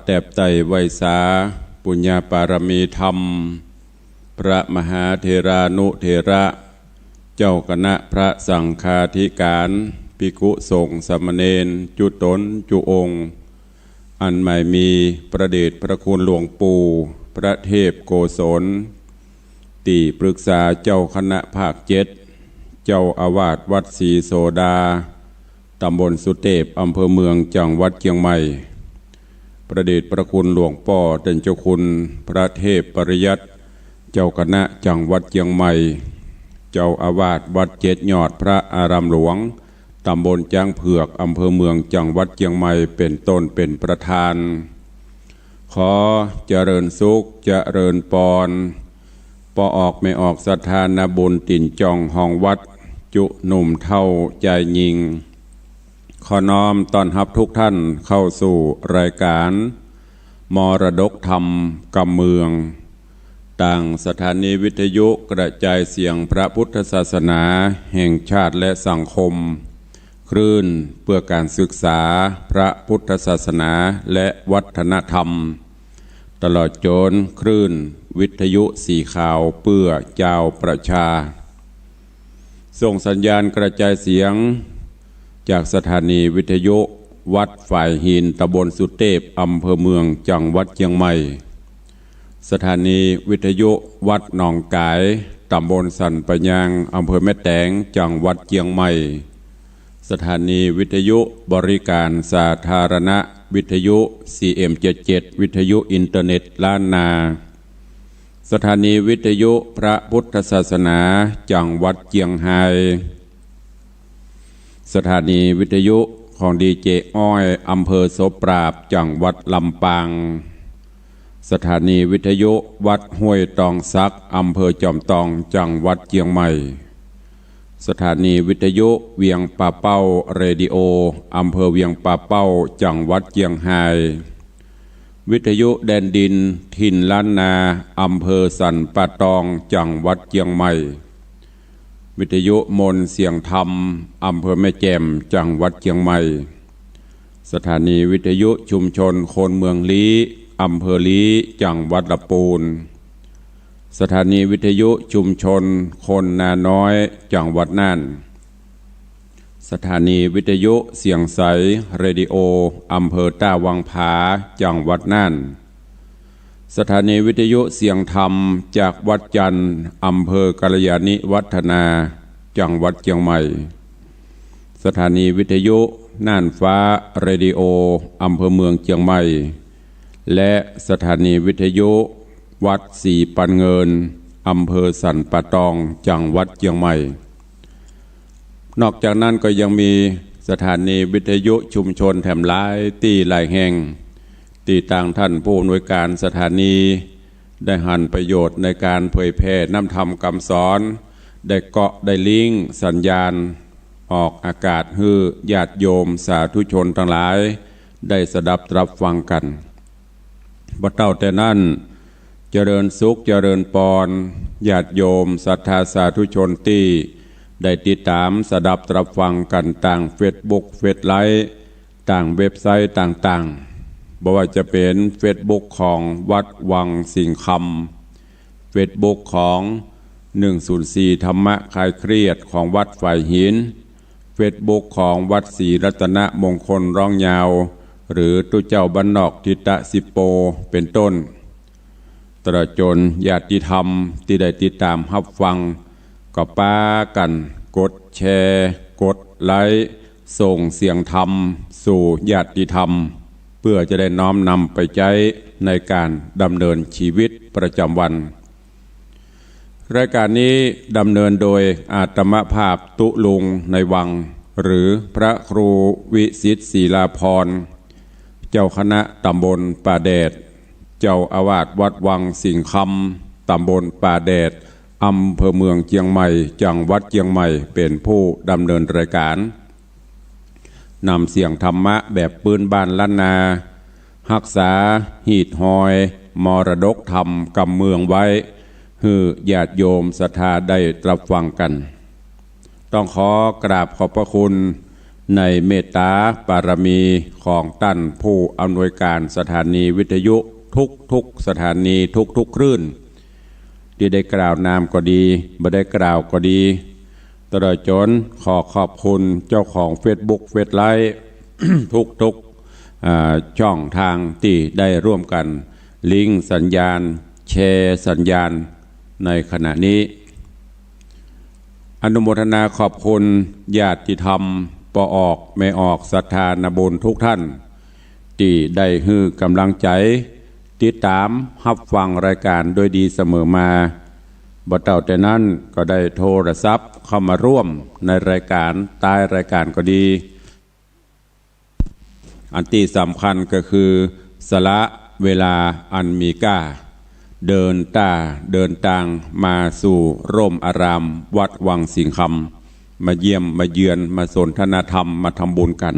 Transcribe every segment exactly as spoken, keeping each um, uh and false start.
แตบไต่ไหว้สาปุญญาปารมีธรรม พระมหาเถรานุเถระ เจ้าคณะพระสังฆาธิการ ภิกขุสงฆ์สามเณร จุ๊ต๋นจุ๊องค์ อันหมายมีพระเดชพระคุณหลวงปู่พระเทพโกศล ตี้ปรึกษาเจ้าคณะภาคเจ็ด เจ้าอาวาสวัดศรีโสดา ตำบลสุเตพ อำเภอเมือง จังหวัดเจียงใหม่ พระเดชพระคุณหลวงป้อต้านเจ้าคุณพระเทพปริยัติ เจ้าคณะจังหวัดเจียงใหม่ เจ้าอาวาสวัดเจ็ดยอดพระอารามหลวง ตำบลจ๊างเผือก อำเภอเมือง จังหวัดเจียงใหม่ เป๋นต้นเป๋นประธาน ขอเจริญสุขเจริญปอน ป้อออกแม่ออกศรัทธานาบุญตี๋นจ่องห้องวัด จุ๊หนุ่มเฒ่าจายญิง ขอน้อมต้อนฮับทุกท่านเข้าสู่รายการมรดกธรรมกำเมือง ตางสถานีวิทยุกระจายเสียงพระพุทธศาสนาแห่งชาติและสังคม คลื่นเพื่อการศึกษาพระพุทธศาสนาและวัฒนธรรม ตลอดจนคลื่นวิทยุสีขาวเพื่อจาวประชา ส่งสัญญาณกระจายเสียงจากสถานีวิทยุวัดฝายหิน ตำบลสุเตพ อำเภอเมือง จังหวัดเจียงใหม่ สถานีวิทยุวัดหนองก๋าย ตำบลสันป่ายาง อำเภอแม่แตง จังหวัดเจียงใหม่ สถานีวิทยุบริการสาธารณะ วิทยุ ซีเอ็มเจ็ดเจ็ด วิทยุอินเทอร์เน็ตล้านนา สถานีวิทยุพระพุทธศาสนา จังหวัดเจียงฮาย สถานีวิทยุของดีเจอ้อย อำเภอโสปราบ จังหวัดลำปาง สถานีวิทยุวัดห้วยตองสัก อำเภอจอมตอง จังหวัดเจียงใหม่ สถานีวิทยุเวียงป่าเป้าเรดิโอ อำเภอเวียงป่าเป้า จังหวัดเจียงฮาย วิทยุแดนดินถิ่นล้านนา อำเภอสันป่าตอง จังหวัดเจียงใหม่ วิทยุมนต์เสียงธรรม อำเภอแม่แจ่ม จังหวัดเจียงใหม่ สถานีวิทยุชุมชนคนเมืองลี้ อำเภอลี้ จังหวัดละปูน สถานีวิทยุชุมชนคนนาน้อย จังหวัดน่าน สถานีวิทยุเสียงใสเรดิโอ อำเภอต้าวังผา จังหวัดน่าน สถานีวิทยุเสียงธรรมจากวัดจันทร์ อำเภอกัลยาณิวัฒนา จังหวัดเจียงใหม่ สถานีวิทยุน่านฟ้าเรดิโอ อำเภอเมืองเจียงใหม่ และสถานีวิทยุวัดศรีปันเงิน อำเภอสันป่าตอง จังหวัดเจียงใหม่ นอกจากนั้นก็ยังมีสถานีวิทยุชุมชนแถมหลายตี้หลายแห่ง ตี้ตางท่านผู้อำนวยการสถานี ได้หันประโยชน์ในการเผยแผ่น้ำธรรมกำสอน ได้เกาะได้ลิงก์สัญญาณออกอากาศหื้อญาติโยมสาธุชนตังหลาย ได้สดับตรับฟังกั๋น บ่เต้าแต่นั้น เจริญสุขเจริญปอน ญาติโยมศรัทธาสาธุชนตี้ได้ติดต๋ามสดับตรับฟังกั๋นตางเฟซบุ๊ก เฟซไลฟ์ ตางเว็บไซต์ต่างๆ บ่ว่าจะเป๋นเฟซบุ๊กของวัดวังสิงห์คำ เฟซบุ๊กของหนึ่งศูนย์สี่ธรรมะคลายเครียดของวัดฝายหิน เฟซบุ๊กของวัดศรีรัตนมงคลร้องยาว หรือตุ๊เจ้าบ้านนอกทิตะสิโป เป๋นต้น ตลอดจนญาติธรรมตี้ได้ติดต๋ามฮับฟัง ก็ปากั๋นกดแชร์ กดไลก์ ส่งเสียงธรรมสู่ญาติธรรม เพื่อจะได้น้อมนำไปใจ๊ในการดำเนินชีวิตประจำวัน รายการนี้ดำเนินโดยอาตมาภาพตุ๊ลุงในวัง หรือพระครูวิสิทธิ์ศิลาภรณ์ เจ้าคณะตำบลป่าแดด เจ้าอาวาสวัดวังสิงห์คำ ตำบลป่าแดด อำเภอเมืองเจียงใหม่ จังหวัดเจียงใหม่ เป๋นผู้ดำเนินรายการ นำเสียงธรรมะแบบปื๊นบ้านล้านนา ฮักษาหีดฮอยมรดกธรรมกำเมืองไว้ หื้อญาติโยมศรัทธาได้ตรับฟังกั๋น ต้องขอกราบขอบพระคุณ ในเมตตาบารมีของต้านผู้อำนวยการสถานีวิทยุทุกๆสถานีทุกๆคลื่น ตี้ได้กล่าวนามก็ดี บ่ได้กล่าวก็ดี ตลอดจ๋นขอขอบคุณเจ้าของเฟซบุ๊ก เฟซไลฟ์ ทุกๆ อ่า ช่องตางตี้ได้ร่วมกั๋นลิงก์สัญญาณ แชร์สัญญาณในขณะนี้ อนุโมทนาขอบคุณญาติธรรม ป้อออก แม่ออก ศรัทธานาบุญทุกท่าน ตี้ได้หื้อก๋ำลังใจ๋ ติดต๋ามฮับฟังรายก๋านโดยดีเสมอมา บ่เต้าแต่นั้นก็ได้โทรศัพท์เข้ามาร่วมในรายก๋าน ใต้รายก๋านก็ดี อันตี้สำคัญก็คือ สละเวลาอันมีก้า เดินต้าเดินตางมาสู่ร่มอารามวัดวังสิงห์คำ มาเยี่ยมมาเยือน มาสนทนาธรรม มาทำบุญกั๋น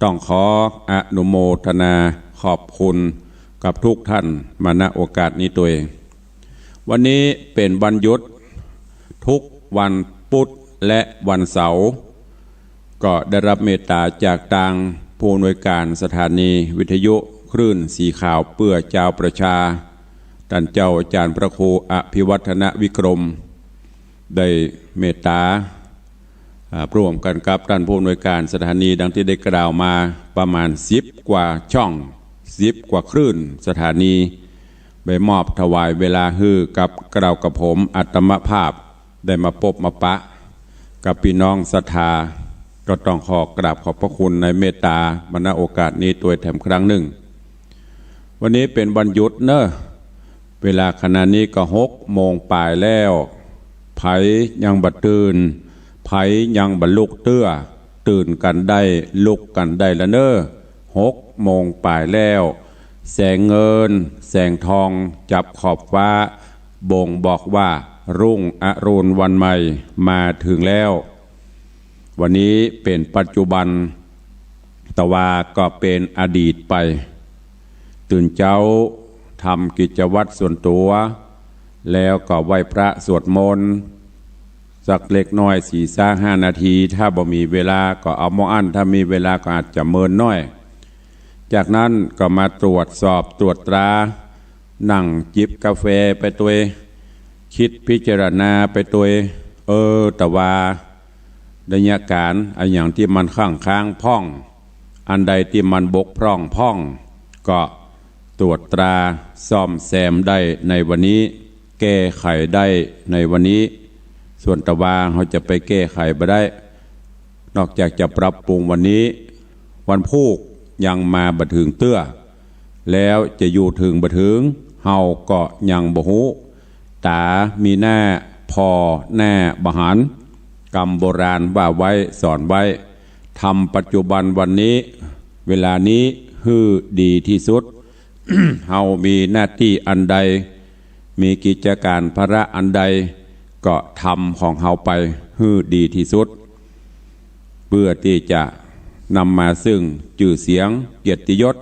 ต้องขออนุโมทนาขอบคุณกับทุกท่านมา ณ โอกาสนี้ตวย วันนี้เป๋นวันหยุด ทุกวันพุธและวันเสาร์ ก็ได้รับเมตตาจากตางผู้อำนวยการสถานีวิทยุคลื่นสีขาวเปื้อจาวประชา ต้านเจ้าอาจ๋ารย์พระครูอภิวัฒนวิกรม ได้เมตตา อ่า ร่วมกั๋นกับต้านผู้อำนวยการสถานีดังตี้ได้กล่าวมา ประมาณสิบกว่าช่อง สิบกว่าคลื่นสถานี ไปมอบถวายเวลาหื้อกับเกล้ากับผมอาตมาภาพ ได้มาปบมาปะกับปี้น้องศรัทธา ก็ต้องขอกราบขอบพระคุณในเมตตามา ณ โอกาสนี้ตวยแถมครั้งนึ่ง วันนี้เป๋นวันหยุดเนาะ เวลาขณะนี้ก็หกโมงป๋ายแล้ว ใผยังบ่ตื่น ใผยังบ่ลุกเตื้อ ตื่นกั๋นได้ ลุกกั๋นได้ละเนาะ หกโมงป๋ายแล้ว แสงเงินแสงทองจับขอบฟ้า บ่งบอกว่ารุ่งอรุณวันใหม่มาเถิงแล้ว วันนี้เป๋นปัจจุบัน ตะวาก็เป๋นอดีตไป ตื่นเจ๊าทำกิจวัตรส่วนตั๋ว แล้วก็ไหว้พระสวดมนต์ สักเล็กน้อย สี่ซะห้านาที ถ้าบ่มีเวลาก็เอาเมื่ออั้น ถ้ามีเวลาก็อาจจะเมินน้อย จากนั้นก็มาตรวจสอบตรวจตรา นั่งจิบกาแฟไปตวย กึ๊ดพิจารณาไปตวย เออ ตะวา ระยะก๋านอะหยังตี้มันข้างคางพ่อง อันใดตี้มันบกพร่องพ่อง ก็ตรวจตราซ่อมแซมได้ในวันนี้ แก้ไขได้ในวันนี้ ส่วนตะวาเฮาจะไปแก้ไขบ่ได้ นอกจากจะปรับปรุงวันนี้ วันพูกยังมาบ่เถิงเตื้อ แล้วจะอยู่เถิงบ่เถิง เฮาก็ยังบ่ฮู้ ต๋ามีหน้า ผ่อหน้าบ่หัน กำโบราณว่าไว้สอนไว้ ทำปัจจุบันวันนี้ เวลานี้หื้อดีตี้สุด เฮามีหน้าตี้อันใด มีกิจก๋านภาระอันใด ก็ทำของเฮาไปหื้อดีตี้สุด เปื้อตี้จะนำมาซึ่งจื้อเสียงเกียรติยศ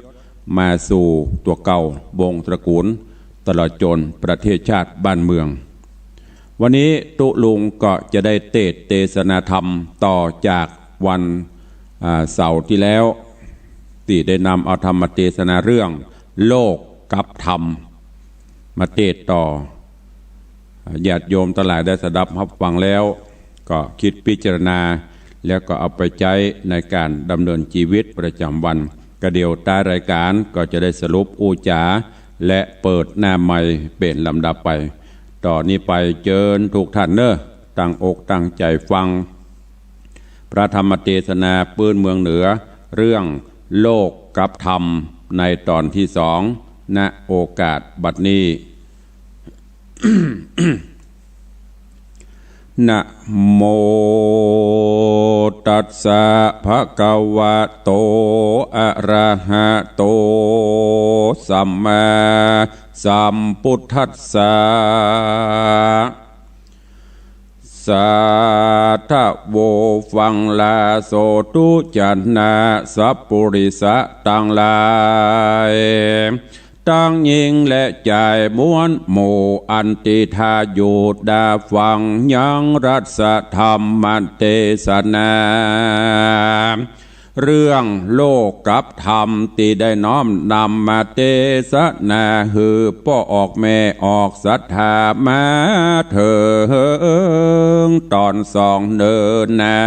มาสู่ตั๋วเก่า วงศ์ตระกูล ตลอดจ๋นประเทศชาติบ้านเมือง วันนี้ตุ๊ลุงก็จะได้เตสน์เตสนาธรรมต่อจากวัน อ่า เสาร์ตี้แล้ว ตี้ได้นำเอาธรรมเตสนาเรื่องโลกกับธรรม มาเตสน์ต่อ ญาติโยมตังหลายได้สดับฮับฟังแล้ว ก็กึ๊ดพิจารณา แล้วก็เอาไปใจ๊ในก๋านดำเนินจีวิตประจ๋ำวัน กะเดี่ยวต้านรายก๋านก็จะได้สรุปอู้จ๋า และเปิดหน้าใหม่เป๋นลำดับไป ต่อนี้ไปเจิญทุกท่านเน่อ ตั้งอกตั้งใจ๋ฟัง พระธรรมเตสนาปื๊นเมืองเหนือ เรื่องโลกกับธรรม ในต๋อนตี้สอง ณ โอกาสบัดนี้ นะโมตัสสะ ภะคะวะโต อะระหะโต สัมมาสัมพุทธัสสะ สาธะโว ฟังลาโสธุ จะนะสัปปุริสะตังหลาย ต ตังญิงและจายมวลหมู่อันติดตาอยู่ดาฟังยังรัตธรรมเตสนา เรื่องโลกกับธรรมตี้ได้น้อมนำมาเตสนาหื้อป้อออกแม่ออกศรัทธามาเถิงต๋อนสองเนินนา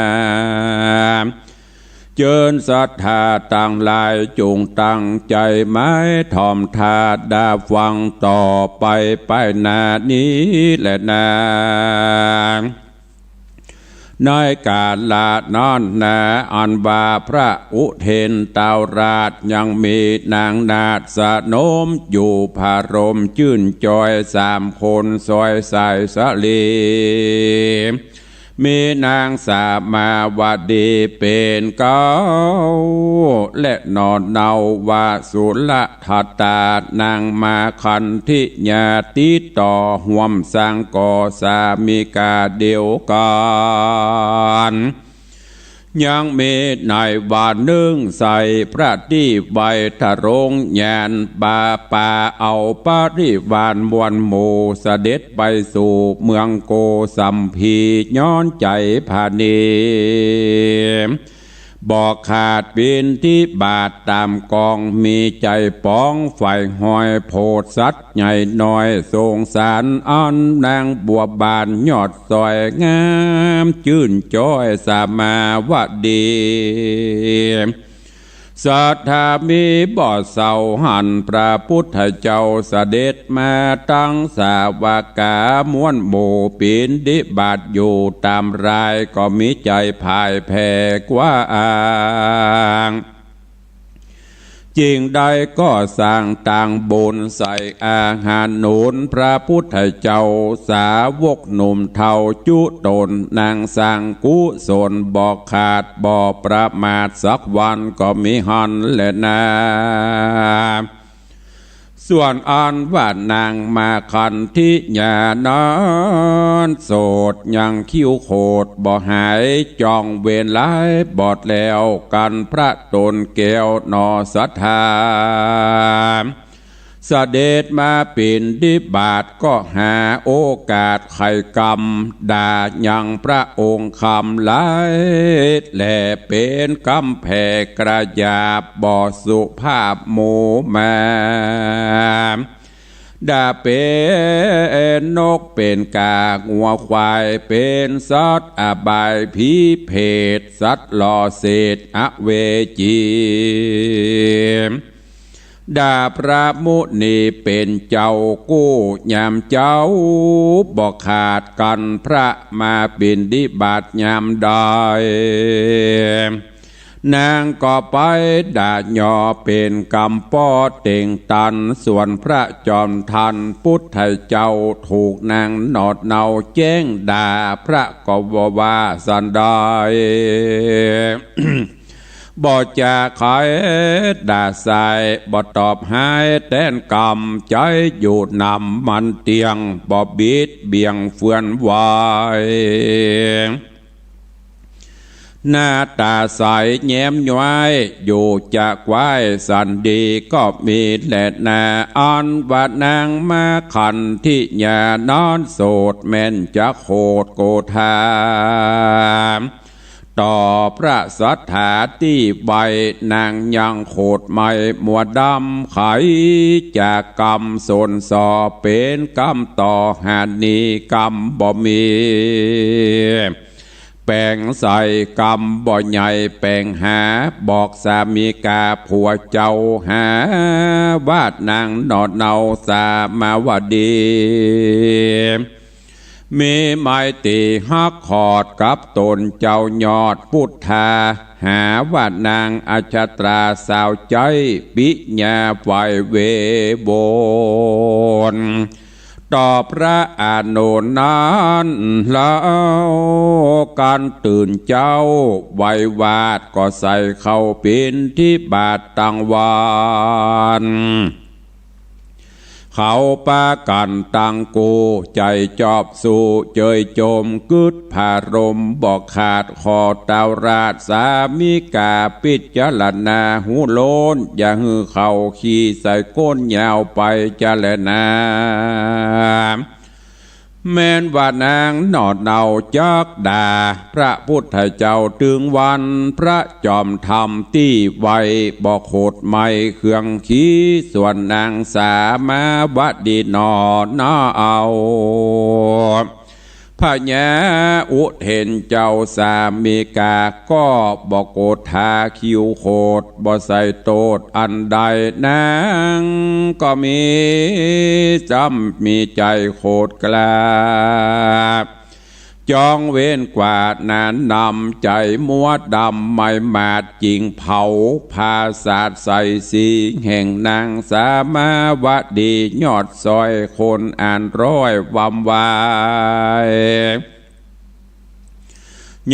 เจิญศรัทธาตังหลายจุ่งตั้งใจ๋หมายถ่อมต๋าดาฟังต่อไปไปหน้านี้แลนา ในก๋าละนั้นนา อันว่าพระอุเทนตราชยังมีนางนาฏสนมอยู่ผรมจื้นจอยสามคนซอยสายสะเล มีนางสามาวดีเป๋นเก๊า และหนอเนาว่าสุร ทัตตานางมาคันธิยาติดต่อฮ่วมสร้างก่อสามิกาเดียวกั๋น ยังมีในวันนึ่งใส่พระตี้ไวทรงญาณบาปาเอาปริวารมวลหมู่เสด็จไปสู่เมืองโกสัมพีย้อนใจ๋ผะเน บ่ขาดปิณฑิบาตต๋ามกองมีใจ๋ป๋องใฝ่หอยโผดสัตว์ใหญ่น้อยสงสารอันนางบัวบานยอดสวยงามจื้นจอยสามาวดี ศรัทธามีบ่เศร้าหันพระพุทธเจ้าเสด็จมาตังสาวกามวลหมู่ปิณฑิบาตอยู่ต๋ามรายก็มีใจ๋พ่ายแผ่กว้าง จึงได้ก่อสร้างตั้งบุญใส่อาหารหนุนพระพุทธเจ้าสาวกหนุ่มเฒ่าจุตนนางสร้างกุศลบ่ขาดบ่ประมาทสักวันก็มีหั้นแลนา ส่วนอันว่านางมาคันธิยานั้นโสดยังคิ้วโขดบ่หายจ้องเวรหลายบอดแล้วกั๋นพระต๋นแก้วหนอศรัทธา เสด็จมาปิณฑิบาตก็หาโอกาสไขกรรมด่ายังพระองค์คำหลาย และเป๋นกำแพงกระหยาบบ่สุภาพหมู่มา ด่าเป๋นนกเป๋นก๋างัวควายเป๋นสัตว์อบายผีเปรตสัตว์หล่อเศษอเวจี ด่าพระมุนีเป๋นเจ้ากู้ยามเจ๊า บ่ขาดกั๋นพระมาปิณฑิบาตยามใด นางก็ไปด่าหย่อเป๋นกำป้อเต่งตัน ส่วนพระจอมทันพุทธเจ้าถูกนางหนอดเนาแจ้งด่า พระก็บ่ว่าสันใด บ่จาไขด่าสาย บ่ตอบหายแต้นกำ ใจ๊อยู่นำมันเตี้ยง บ่บิดเบี่ยงเฟื่อนไหว หน้าต๋าใสแย้มย้อย อยู่จะไหว้สันดีก็มีแลนา อันว่านางมาคันธิยานั้นโสดแม่นจะโขดโกธา ต่อพระศรัทธาตี้ไว้ นางยังโขดไหม้มัวดำไข จากกำสนส่อเป๋นกำต่อหานี้กำบ่มี แป๋งใสกำบ่ใหญ่แป๋งหา บอกสามิกาผัวเจ้าหา ว่านางหนอดเนาสามาวดี มีไมตรีฮักขอดกับต๋นเจ้ายอดพุทธา หาว่านางอชตราสาวใจ๊ปิญญาไหวเววน ต่อพระอานนท์นั้นแล้ว กั๋นตื่นเจ๊าไหว้วาดก็ใส่เข้าปิณฑิบาตตังวัน เขาปากั๋นตังกู้ ใจ๋จอบสู้เจยจม กึ๊ดผารมบ่ขาด ขอเต๋าราชสามิก๋า ปิจารณาฮู้โลน อย่าหื้อเขาขี่ใส่ก้นยาวไปจะแลนา แม้นว่านางหนอดเนาจักด่า พระพุทธเจ้าตึงวัน พระจอมธรรมตี้ไว บ่โขดไหม้เครื่องขี ส่วนนางสามาวดีหนอหน้าเอา พญาอุเทนเจ้าสามิก๋า ก็บ่โกรธาคิ้วโขด บ่ใส่โต้ษอันใด นางก็มีจ้ำมีใจ๋โขดกล้า จองเวรกว่านานนำ ใจ๋มัวดำไหม้หมาด จิ่งเผาผาสาทใส่สิงห์ แห่งนางสามาวดี ยอดซอยคนอันร้อยวำวาย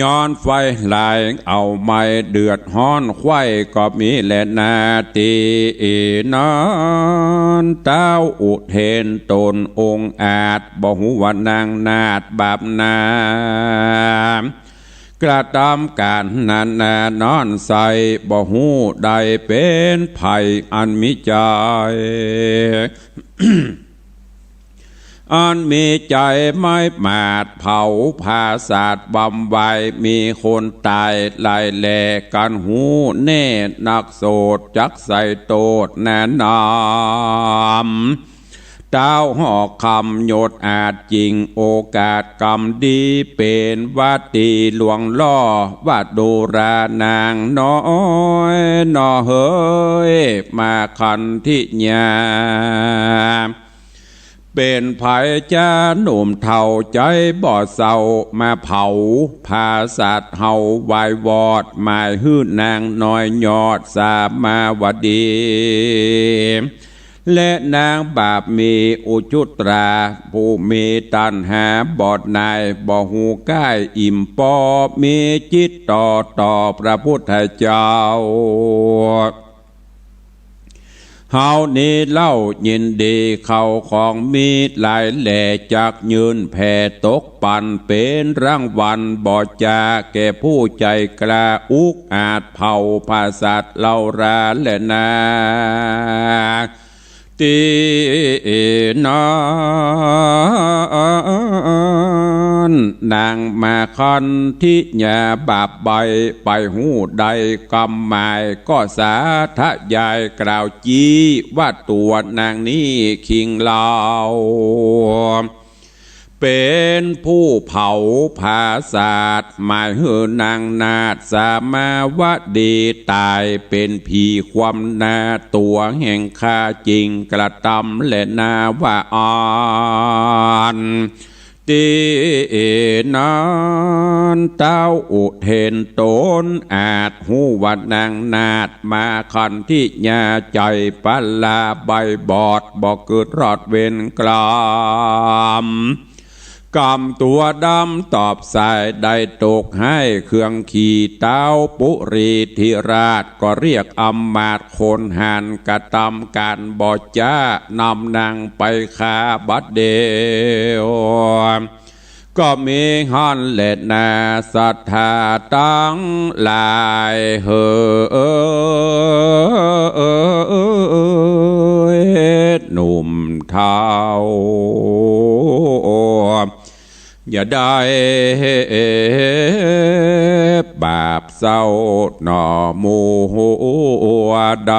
ย้อนไฟหลายเอาไหม้เดือดฮ้อน ใค่ก็มีแลนา ตี้นั้น เต๊าอุเทนต๋นองอาจ บ่ฮู้ว่านางนาฏบาปนา กระตำก๋านนานาน้อนใส่ บ่ฮู้ได้เป๋นใผอันมีใจ๋ อันมีใจ๋ไหม้หมาดเผาผาสาทวำวาย มีคนต๋ายหลายแล กั๋นฮู้แน่นักโสด จักใส่โต้ษแนะนำ เต๊าหอกคำยศอาจจิ่ง โอกาสกำดีเป๋นวาตีหลวงล่อ ว่าดูรานางน้อยหนอเหย มาคันธิญา เป๋นใผจาหนุ่มเฒ่าใจ๋บ่เศร้า มาเผาผาสาทเฮาวายวอด หมายหื้อนางน้อยยอดสามาวดี และนางบาปมีอุจจุตรา ผู้มีตัณหาบอดหน่าย บ่ฮู้ก้ายอิ่มปอ มีจิตต่อต่อพระพุทธเจ้า เฮานี้เล่ายินดีเข้าของมีหลายแล จักยื่นแผ่ตกปันเป๋นรางวัล บ่จาแก่ผู้ใจ๋กล้า อุกอาจเผาผาสาทเฮาราแลนา ตี้นั้น นางมาคันธิญาบาปใบ้ ไปฮู้ได้กำหมาย ก็สาธยายกล่าวจี๊ ว่าตัวนางนี้คิงลาว เป๋นผู้เผาผาสาท หมายหื้อนางนาฏสามาวดีต๋าย เป๋นผีความนาฏตั๋วแห่งข้า จิ่งกระตำแลนาว่าอั้น ตี้นั้น เต๊าอุเทนต๋นอาจฮู้ว่านางนาฏ มาคันธิญาใจ๋ปลาใบ้บอด บ่กึ๊ดรอดเวรกรรม กำตั๋วดำตอบสาย ได้ตกไห้เครื่องขี่ เต๊าปุรีธิราช ก็เรียกอำมาตย์คนหัน กระตำก๋านบ่จา นำนางไปฆ่าบัดเดี๋ยว ก็มีหั้นแลนา ศรัทธาตังหลายเหย หนุ่มเฒ่า อย่าได้บาปเศร้าหน่อหมู่ หัวด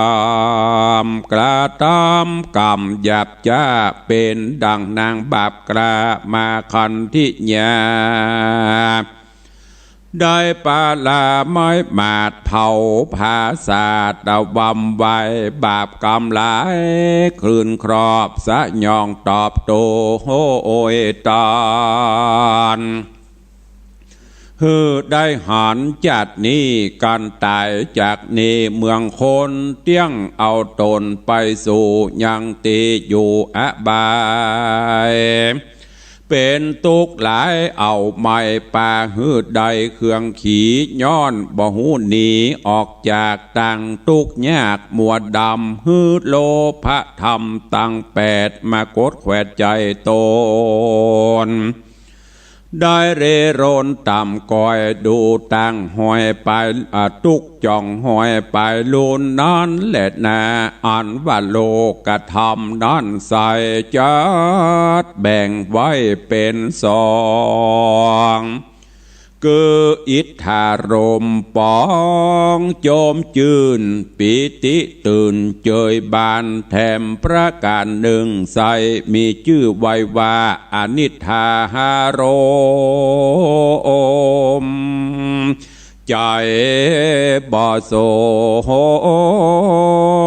ำกระตำกำหยาบจ๊า เป๋นดั่งนางบาปกล้า มาคันธิญา ได้ปลาไม้หมาดเผาผาสาท วำวายบาปกรรมหลาย คลื่นครอบสยองตอบโต โหยตาน หื้อได้หันจัดนี้ ก๋านต๋ายจากนี้เมืองคน เตี้ยงเอาต๋นไปสู่ยังตี้อยู่อบาย เป๋นตุ๊กข์หลาย เอ้า ไม่ปาหื้อได้เครื่องขี่ ย้อนบ่ฮู้หนีออกจากตางตุ๊กข์ยาก มัวดำหื้อโลภะธรรมตังแปด มากดแขวดใจ๋ต๋น ได้เร่ร่อนต่ำก้อย ดูตางห้อยไป อ่า ตุ๊กจ่องห้อยไปลูนนั้นแหละนา อันว่าโลกธรรมนั้นใส จัดแบ่งไว้เป๋นสอง คืออิทธารมณ์ป๋องโจมจื้น ปีติตื่นเจยบาน แถมประก๋านนึ่งใส มีจื้อไว้ว่าอนิทธารมณ์ ใจ๋บ่ส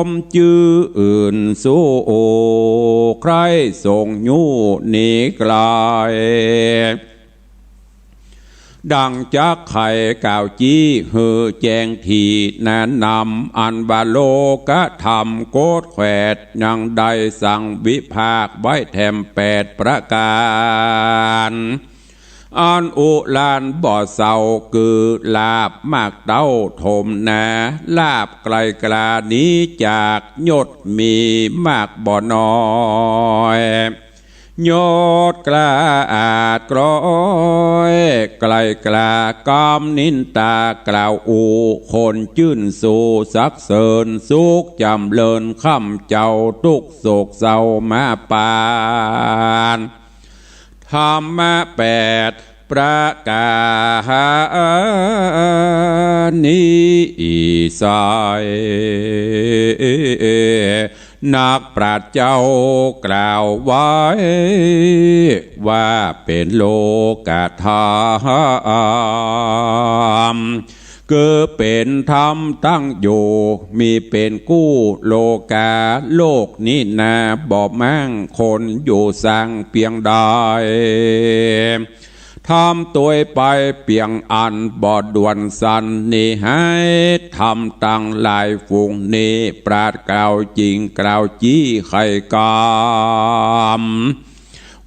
มจื้ออื่น สู้ใคร่ส่งยู้หนีไกล ดังจักใค่กล่าวจี้หื้อแจ้งถี่แนะนำ อันว่าโลกธรรมกดแขวด ยังได้สั่งวิภาคไว้แถมแปดประก๋าน อันอุลานบ่เศร้า คือลาภมากเต้าถมนา ลาภไกลกล้าหนีจาก ยศมีมากบ่น้อย ยศกล้าอาจกร้อย ไกลกล้ากำนินตากล่าวอู้ คนจื้นสู้สรรเสริญ สุขจ๋ำเริญค่ำเจ้า ตุ๊กข์โศกเศร้ามาปาน ธรรมะแปดประก๋านนี้ใส นักปราชญ์เจ้ากล่าวไว้ ว่าเป๋นโลกธรรม คือเป๋นธรรมตั้งอยู่ มีเป๋นกู้โลกา โลกนี้นา บ่มั่งคนอยู่สังเปียงใด ธรรมตวยไปเปียงอัน บ่ด่วนสันนิหาย ธรรมตังหลายฝูงนี้ ปราชญ์กล่าวจริงกล่าวจี้ใค่กำ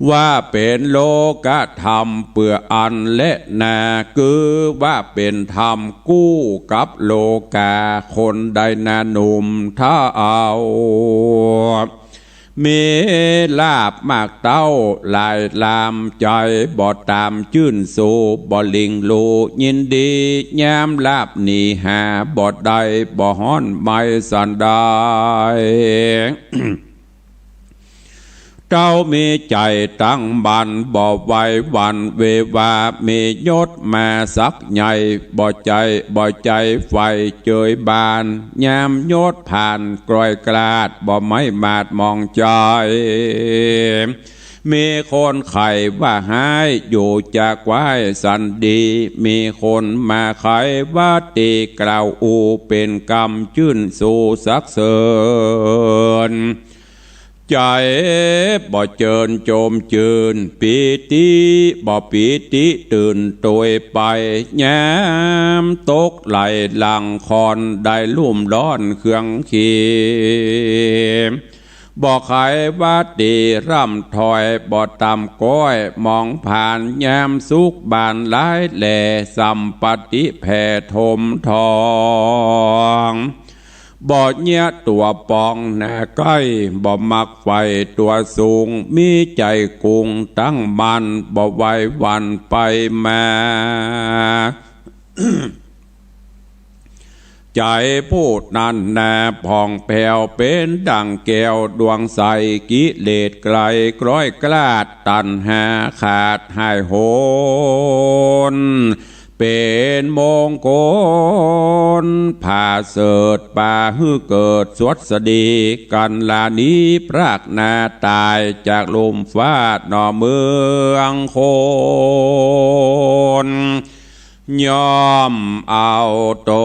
ว่าเป๋นโลกธรรมเปื้ออันแลนา คือว่าเป๋นธรรมกู้กับโลกา คนใดนาหนุ่มเฒ่า มีลาภมากเต้าหลายลาม ใจ๋บ่ต๋ามจื้นสู้ บ่หลิ่งลู่ยินดี ยามลาภหนีหาบ่ได้ บ่ฮ้อนไหม้สันใด เต้ามีใจ๋ตั้งมั่น บ่ไหวหวั่นเววา มียศมาสักใหญ่ บ่ใจ๋ บ่ใจ๋ใฝ่เจยบาน ยามยศผ่านกล้อยกลาด บ่ไหม้หมาดหมองใจ๋ มีคนใค่ว่าฮ้าย อยู่จะไหว้สันดี มีคนมาใค่ว่าดี กล่าวอู้เป๋นกำจื้นสู้สรรเสริญ ใจ๋บ่เจิญโจมจื้น ปีติบ่ปีติตื่นตวยไป ยามตกไหลหลังคอน ได้ลุ่มร้อนเครื่องขี บ่ใค่ว่าดีร่ำถ้อย บ่ต่ำก้อยมองผ่าน ยามสุขบานหลายแล สัมปติแผ่ถมทอง บ่เยียะตั๋วปองหน้าใก้ บ่มักใฝ่ตั๋วสูง มีใจ๋กุ้งตั้งมั่น บ่ไหวหวั่นไปมา ใจ๋ผู้นั้นนาผ่องแผ้วเป๋นดั่งแก้วดวงใส กิเลสไกลกล้อยกลาด ตัณหาขาดหายโหน เป๋นมงคล ผาเสริฐปาหื้อเกิดสวัสดี กั๋นลานี้พรากหน้าต๋าย จากลุ่มฟ้าหน่อเมืองคน ย่อมเอาต๋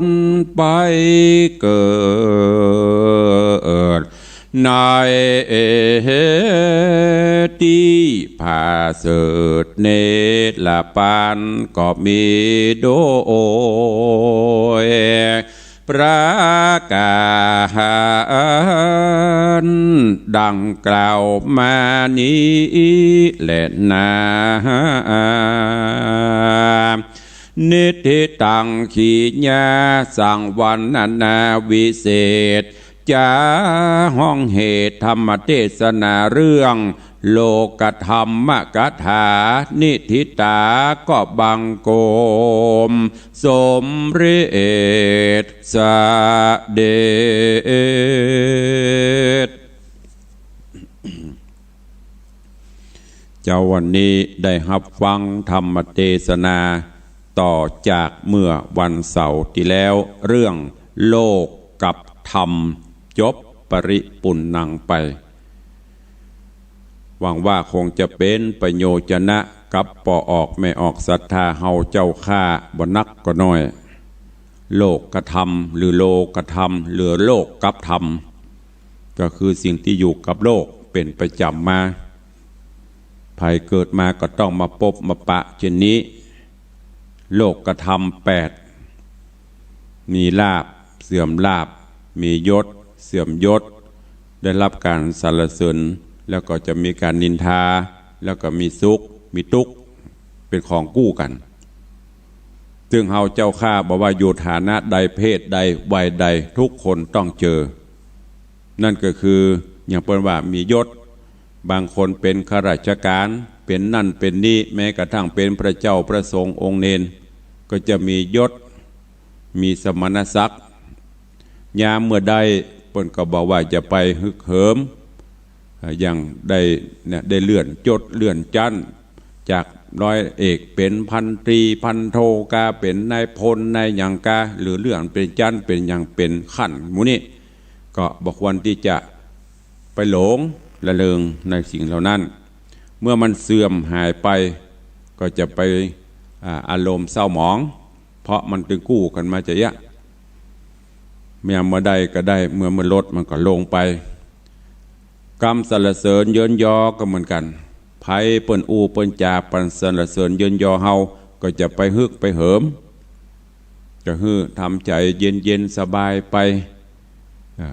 นไปเกิด ในตี้ผาเสริฐเนรปานก็มีโดย ประก๋านดังกล่าวมานี้แลนา นิฏฐิตัง ขีณา สังวรรณนาวิเศษจา ห้องเหตุธรรมเทศนาเรื่องโลกธรรมกถา นิฏฐิตา ก็บังคมสมเร็จเสด็จ เจ๊าวันนี้ได้ฮับฟังธรรมเทศนาต่อจากเมื่อวันเสาร์ตี้แล้ว เรื่องโลกกับธรรม จบปริปุณณังไป หวังว่าคงจะเป๋นประโยชนะกับป้อออกแม่ออกศรัทธาเฮาเจ้าข้าบ่นักก็น้อย โลกกับธรรม หรือโลกธรรม หรือโลกกับธรรม ก็คือสิ่งตี้อยู่กับโลกเป๋นประจ๋ำมา ใผเกิดมาก็ต้องมาปบมาปะเช่นนี้ โลกธรรมแปด มีลาภ เสื่อมลาภ มียศ เสื่อมยศ ได้ฮับก๋านสรรเสริญ แล้วก็จะมีก๋านนินทา แล้วก็มีสุข มีตุ๊กข์ เป๋นของกู้กั๋น ซึ่งเฮาเจ้าข้าบ่ว่าอยู่ฐานะใด เพศใด วัยใด ทุกคนต้องเจอ นั่นก็คืออย่างเปิ้นว่ามียศ บางคนเป๋นข้าราชก๋าน เป๋นนั่นเป๋นนี่ แม้กระทั่งเป๋นพระเจ้าพระสงฆ์องค์เณร ก็จะมียศ มีสมณศักดิ์ ยามเมื่อใดเปิ้นก็บ่ว่าจะไปฮึกเหิม อย่างได้เนี่ย ได้เลื่อนยศเลื่อนชั้น จากร้อยเอกเป๋นพันตรี พันโทกา เป๋นนายพลนายหยังกา หรือเลื่อนเป๋นชั้นเป๋นหยังเป๋นขั้นหมู่นี้ ก็บ่ควรตี้จะไปหลงระเริงในสิ่งเหล่านั้น เมื่อมันเสื่อมหายไป ก็จะไป อ่า อารมณ์เศร้าหมอง เพราะมันตึงกู้กั๋นมาจะเยียะ เมื่อเมื่อใดก็ได้ เมื่อมันลดมันก็ลงไป กำสรรเสริญเยินยอก็เหมือนกั๋น ใผเปิ้นอู้เปิ้นจ๋าปานสรรเสริญเยินยอเฮา ก็จะไปฮึกไปเหิม จะหื้อทำใจ๋เย็นๆ สบายไป อ่า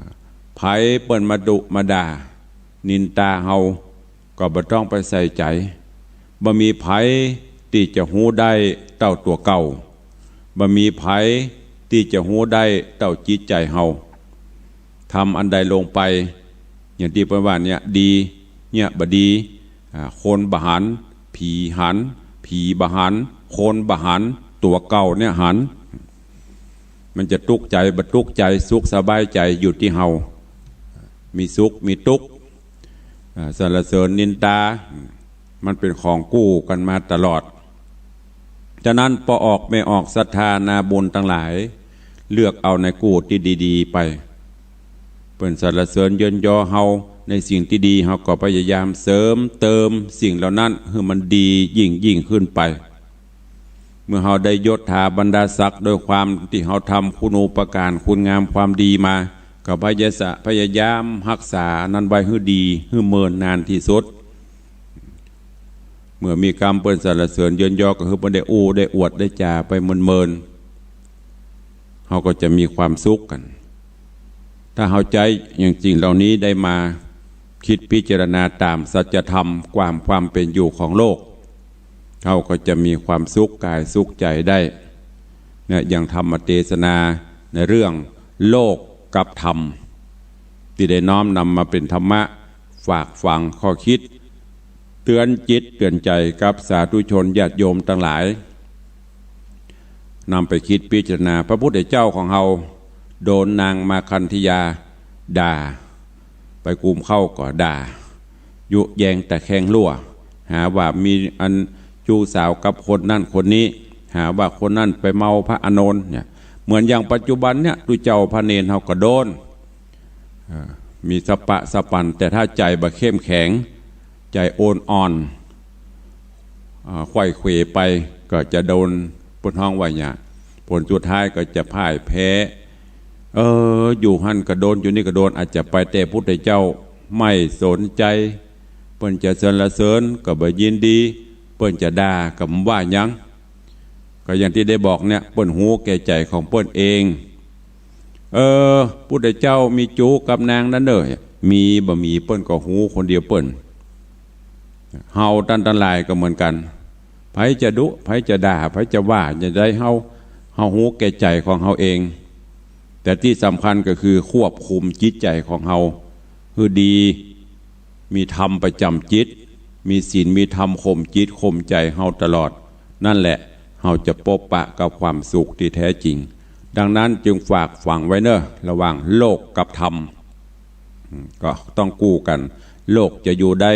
ใผเปิ้นมาดุมาด่า นินตาเฮา ก็บ่ต้องไปใส่ใจ๋ บ่มีใผตี้จะฮู้ได้เต้าตั๋วเก่า บ่มีใผตี้จะฮู้ได้เต้าจิตใจ๋เฮา ทำอันใดลงไป อย่างตี้เปิ้นว่าเนี่ยดี เนี่ยบ่ดี อ่า คนบ่หัน ผีหัน ผีบ่หัน คนบ่หัน ตั๋วเก่าเนี่ยหัน มันจะตุ๊กข์ใจ๋บ่ตุ๊กข์ใจ๋ สุขสบายใจ๋อยู่ตี้เฮา มีสุขมีตุ๊กข์ อ่า สรรเสริญนินตา มันเป๋นของกู้กั๋นมาตลอด ฉะนั้นป้อออกแม่ออกศรัทธานาบุญตังหลาย เลือกเอาในกู้ตี้ดีๆ ไป เปิ้นสรรเสริญเยินยอเฮาในสิ่งตี้ดี เฮาก็พยายามเสริมเติมสิ่งเหล่านั้นหื้อมันดียิ่งๆ ขึ้นไป เมื่อเฮาได้ยศถาบรรดาศักดิ์ด้วยความตี้เฮาทำคุณูปการคุณงามความดีมา ก็พยายะ- พยายามฮักษานั้นไว้หื้อดี หื้อเมินนานตี้สุด เมื่อมีกำเปิ้นสรรเสริญเยินยอ ก็คือเปิ้นได้อู้ได้อวดได้จ๋าไปเมินๆ เฮาก็จะมีความสุขกั๋น ถ้าเฮาใจ๊อย่างสิ่งเหล่านี้ได้มาคิดพิจารณาต๋ามสัจธรรมความ ความเป๋นอยู่ของโลก เฮาก็จะมีความสุขก๋ายสุขใจ๋ได้ เนี่ย อย่างธรรมเทศนาในเรื่องโลกกับธรรม ตี้ได้น้อมนำมาเป๋นธรรมะ ฝากฝังข้อคิด เตื๋อนจิตเตื๋อนใจ๋กับสาธุชนญาติโยมตังหลาย นำไปคิดพิจารณา พระพุทธเจ้าของเฮาโดนนางมาคันธยาด่า ไปกุมเข้าก็ด่า ยุแยงตะแคงลั่ว หาว่ามีอันชู้สาวกับคนนั้นคนนี้ หาว่าคนนั้นไปเมาพระอานนท์เนี่ย เหมือนอย่างปัจจุบันเนี่ย ตุ๊เจ้าพระเณรเฮาก็โดน เอ่อ มีสะปะสะปั๋น แต่ถ้าใจ๋บ่เข้มแข็ง ใจ๋โอนอ่อน อ่า ไขว้เขวไป ก็จะโดน เปิ้นฮ้องว่าหยัง ผลสุดท้ายก็จะพ่ายแพ้ เออ อยู่หั้นก็โดน อยู่นี่ก็โดน อาจจะไปแต่พุทธเจ้าไม่สนใจ๋ เปิ้นจะสรรเสริญก็บ่ยินดี เปิ้นจะด่าก็บ่ว่าหยัง ก็อย่างตี้ได้บอกเนี่ย เปิ้นฮู้แก่ใจ๋ของเปิ้นเอง เออ พุทธเจ้ามีจู๊กับนางนั้นเน่อ มีบ่มีเปิ้นก็ฮู้คนเดียวเปิ้น เฮาต้านตังหลายก็เหมือนกั๋น ใผจะดุ ใผจะด่า ใผจะว่าจะใด เฮา เฮาฮู้แก่ใจ๋ของเฮาเอง แต่ตี้สำคัญก็คือควบคุมจิตใจ๋ของเฮาหื้อดี มีธรรมประจ๋ำจิต มีศีลมีธรรมข่มจิตข่มใจ๋เฮาตลอด นั่นแหละ เฮาจะปบปะกับความสุขตี้แท้จริง ดังนั้นจึงฝากฝังไว้เน่อ ระหว่างโลกกับธรรม อืม ก็ต้องกู้กั๋น โลกจะอยู่ได้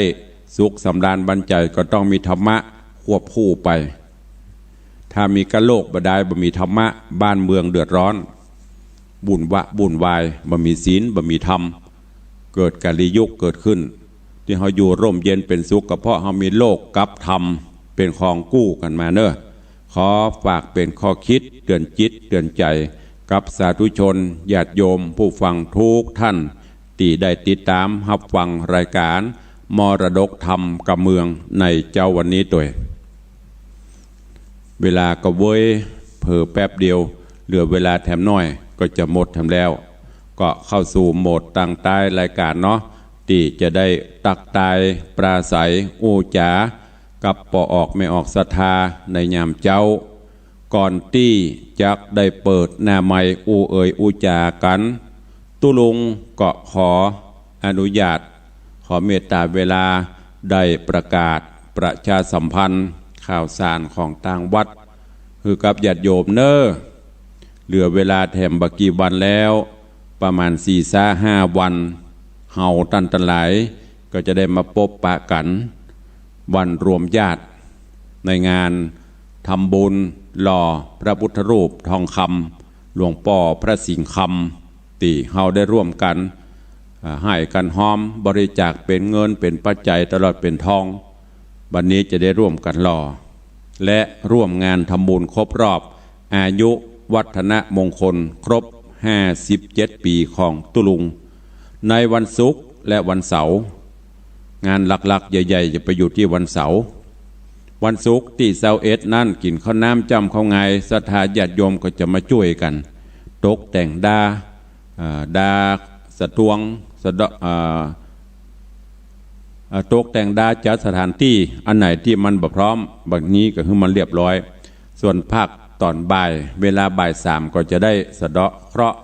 สุขสำราญบันใจ๋ ก็ต้องมีธรรมะควบคู่ไป ถ้ามีก้าโลกบ่ดาย บ่มีธรรมะ บ้านเมืองเดือดร้อน วุ่นวะ วุ่นวาย บ่มีศีล บ่มีธรรม เกิดกาลียุคเกิดขึ้น ตี้เฮาอยู่ร่มเย็นเป๋นสุข ก็เพราะเฮามีโลกกับธรรมเป๋นของกู้กั๋นมาเน่อ ขอฝากเป๋นข้อคิดเตื๋อนจิตเตื๋อนใจ๋ กับสาธุชนญาติโยมผู้ฟังกู้ต้าน ตี้ได้ติดต๋ามฮับฟังรายก๋านมรดกธรรมกำเมืองในเจ๊าวันนี้ตวย เวลาก็เว้ยเผลอแป๊บเดียว เหลือเวลาแถมน้อยก็จะหมดแถมแล้ว ก็เข้าสู่โหมดตางต๊ายรายก๋านเนาะ ตี้จะได้ตั๊กตายปราศรัยอู้จ๋ากับป้อออกแม่ออกศรัทธาในยามเจ๊า ก่อนตี้จะได้เปิดหน้าไมค์อู้เอ่ยอู้จ๋ากั๋น ตุ๊ลุงก็ขออนุญาต ขอเมตต๋าเวลาได้ประกาศประชาสัมพันธ์ข่าวสารของตางวัด หื้อกับญาติโยมเน่อ เหลือเวลาแถมบ่กี่วันแล้ว ประมาณสี่ซาห้าวัน เฮาต้านตังหลายก็จะได้มาปบปะกั๋น วันรวมญาติ ในงานทำบุญหล่อพระพุทธรูปทองคำ หลวงป้อพระสิงห์คำ ตี้เฮาได้ร่วมกั๋น อ่า หื้อกั๋นฮ้อมบริจาคเป๋นเงินเป๋นปัจจัยตลอดเป๋นทอง บัดนี้จะได้ร่วมกั๋นหล่อ และร่วมงานทำบุญครบรอบอายุวัฒนมงคลครบห้าสิบเจ็ดปี๋ของตุ๊ลุง ในวันศุกร์และวันเสาร์ งานหลักๆ ใหญ่ๆ จะไปอยู่ตี้วันเสาร์ วันศุกร์ตี้ซาวเอ็ดนั้น กิ๋นข้าวน้ำจ้ำข้าวงาย ศรัทธาญาติโยมก็จะมาจ้วยกั๋น ตกแต่งดา อ่า ดาสตวง สะเดาะ อ่า อ่า ตกแต่งดาจัดสถานตี้ อันไหนตี้มันบ่พร้อม บัดนี้ก็หื้อมันเรียบร้อย ส่วนภาคต๋อนบ่าย เวลาบ่ายสามก็จะได้สะเดาะเคราะห์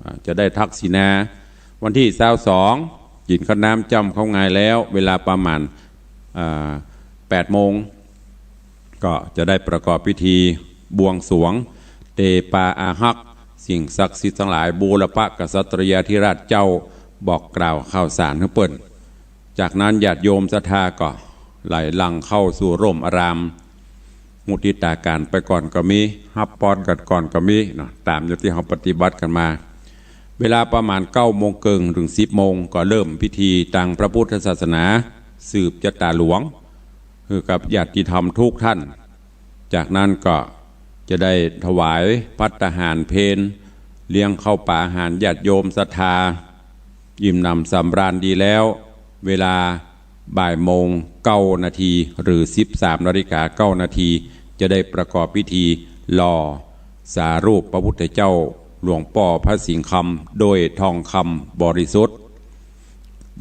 อ่า จะได้ทักษิณา วันตี้ซาวสอง กิ๋นข้าวน้ำจ้ำข้าวงายแล้ว เวลาประมาณ อ่า แปดโมง ก็จะได้ประกอบพิธีบวงสรวง เตปาอาฮัก สิ่งศักดิ์สิทธิ์ตังหลาย บูรพกษัตริยาธิราชเจ้า บอกกล่าวข่าวสารหื้อเปิ้น จากนั้นญาติโยมศรัทธาก็ไหลหลั่งเข้าสู่ร่มอาราม มุทิตาการไปก่อนก็มี ฮับปอนกั๋นก่อนก็มีเนาะ ต๋ามอย่างตี้เฮาปฏิบัติกั๋นมา เวลาประมาณเก้าโมงเกิ่งเถิงสิบโมง ก็เริ่มพิธีตางพระพุทธศาสนา สืบจะต๋าหลวง หื้อกับญาติธรรมกู้ต้าน จากนั้นก็จะได้ถวายภัตตาหารเพล เลี้ยงข้าวป๋าอาหารญาติโยมศรัทธา อิ่มหนำสำราญดีแล้ว เวลาบ่ายโมงเก้านาที หรือสิบสามนาฬิกาเก้านาที จะได้ประกอบพิธีหล่อสารูปพระพุทธเจ้าหลวงป้อพระสิงห์คำ โดยทองคำบริสุทธิ์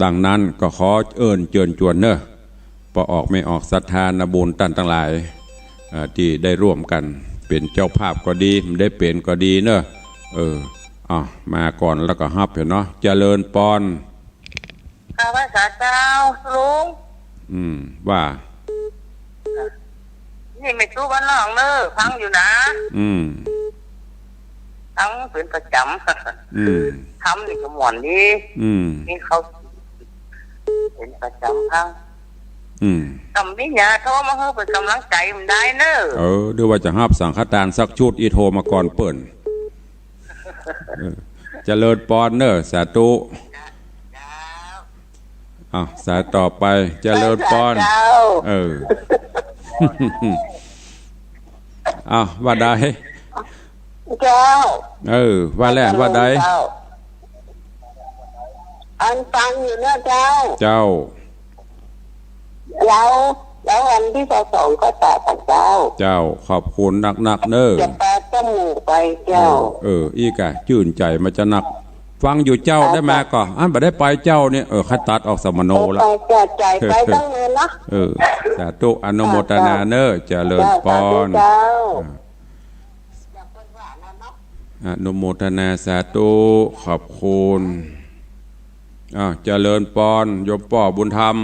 ดังนั้นก็ขอเอิ้นเจิญจวนเน่อ ป้อออกแม่ออกศรัทธานาบุญต้านตังหลาย เอ่อ ตี้ได้ร่วมกั๋นเป๋นเจ้าภาพก็ดี บ่ได้เป๋นก็ดีเน่อ เออ อ่ะ มาก่อนแล้วก็ฮับเถาะเนาะ เจริญปอน ข้าพเจ้าลุง อืม ว่า นี่แม่ตุ๊บ้านนอกเน่อ ฟังอยู่นะ อืม ฟังเป๋นประจ๋ำ อืม ธรรมนี่ก็ม่วนดี อืม นี่เขาเป๋นประจ๋ำฟัง อืม ก็มียาโทรมาหื้อเป๋นก๋ำลังใจ๋มันได้เน่อ เออ หรือว่าจะฮับสังฆทานสักชุด อี้โทรมาก่อนเปิ้น เออ เจริญปอนเน่อ สาธุ เจ้า อ้าว สายต่อไป เจริญปอน เจ้า เออ อ้าว ว่าใด เจ้า เออ ว่าแล้ว ว่าใด เจ้า อันฟังอยู่เน่อเจ้า เจ้า แล้ว แล้ววันตี้ซาวสองก็ต๋ายกั๋นเจ้า เจ้า ขอบคุณนักๆ เน่อ จะปาจมูกไปเจ้า เออ เออ อี้ก่ะ จื้นใจ๋มาจะนัก ฟังอยู่เจ้า เจ้า ได้มาก่อ อันบ่ได้ไปเจ้าเนี่ย เออ ข้าตัดออกสมโนละ ไปเจ้า จ่ายไปตั้งนานนะ เออ สาธุ อนุโมทนาเน่อ เจ้า เจริญปอน เจ้า สาธุเจ้า อ่า อนุโมทนาสาธุ ขอบคุณ อ้าว เจริญปอน โยมป้อบุญธรรม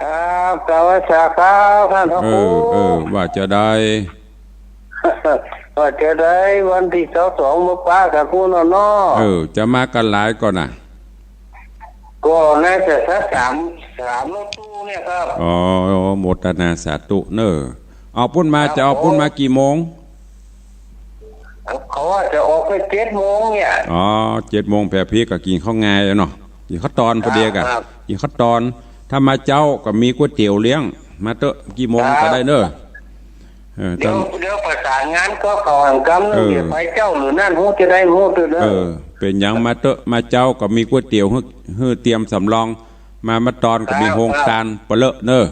ครับ กราบไหว้สาครับ ท่านพระครู เออ เออ ว่าจะได้ ว่าจะได้วันตี้ซาวสองมาปะกั๋นพู้นเนาะ เออ จะมากั๋นหลายก่อน่ะ ก็น่าจะสักสาม สามรถตู้เนี่ยครับ อ๋อ โมทนาสาธุเน่อ เอาปุ้นมา ครับ จะเอาปุ้นมากี่โมง เขาว่าจะออกไปเจ็ดโมงเนี่ย อ๋อ เจ็ดโมง แผนพี่ก็กิ๋นข้าวงายอะเนาะ กิ๋นข้าวตอนพอดีก่ะ ครับ กิ๋นข้าวตอน ถ้ามาเจ๊าก็มีก๋วยเตี๋ยวเลี้ยง มาเต๊อะ กี่โมงก็ได้เน่อ ครับ เออ เดี๋ยว ตั้ง เดี๋ยวประสานงานก็เขาหันกำ เออ เดี๋ยวไปเจ๊าหรือนั่น ฮู้จะได้ฮู้เต๊อะเน่อ เออ เป๋นหยังมาเต๊อะ มาเจ๊าก็มีก๋วยเตี๋ยวหื้อ หื้อเตรียมสำรอง มา มาตอนก็มี ครับ โฮงตานเปลอะเน่อ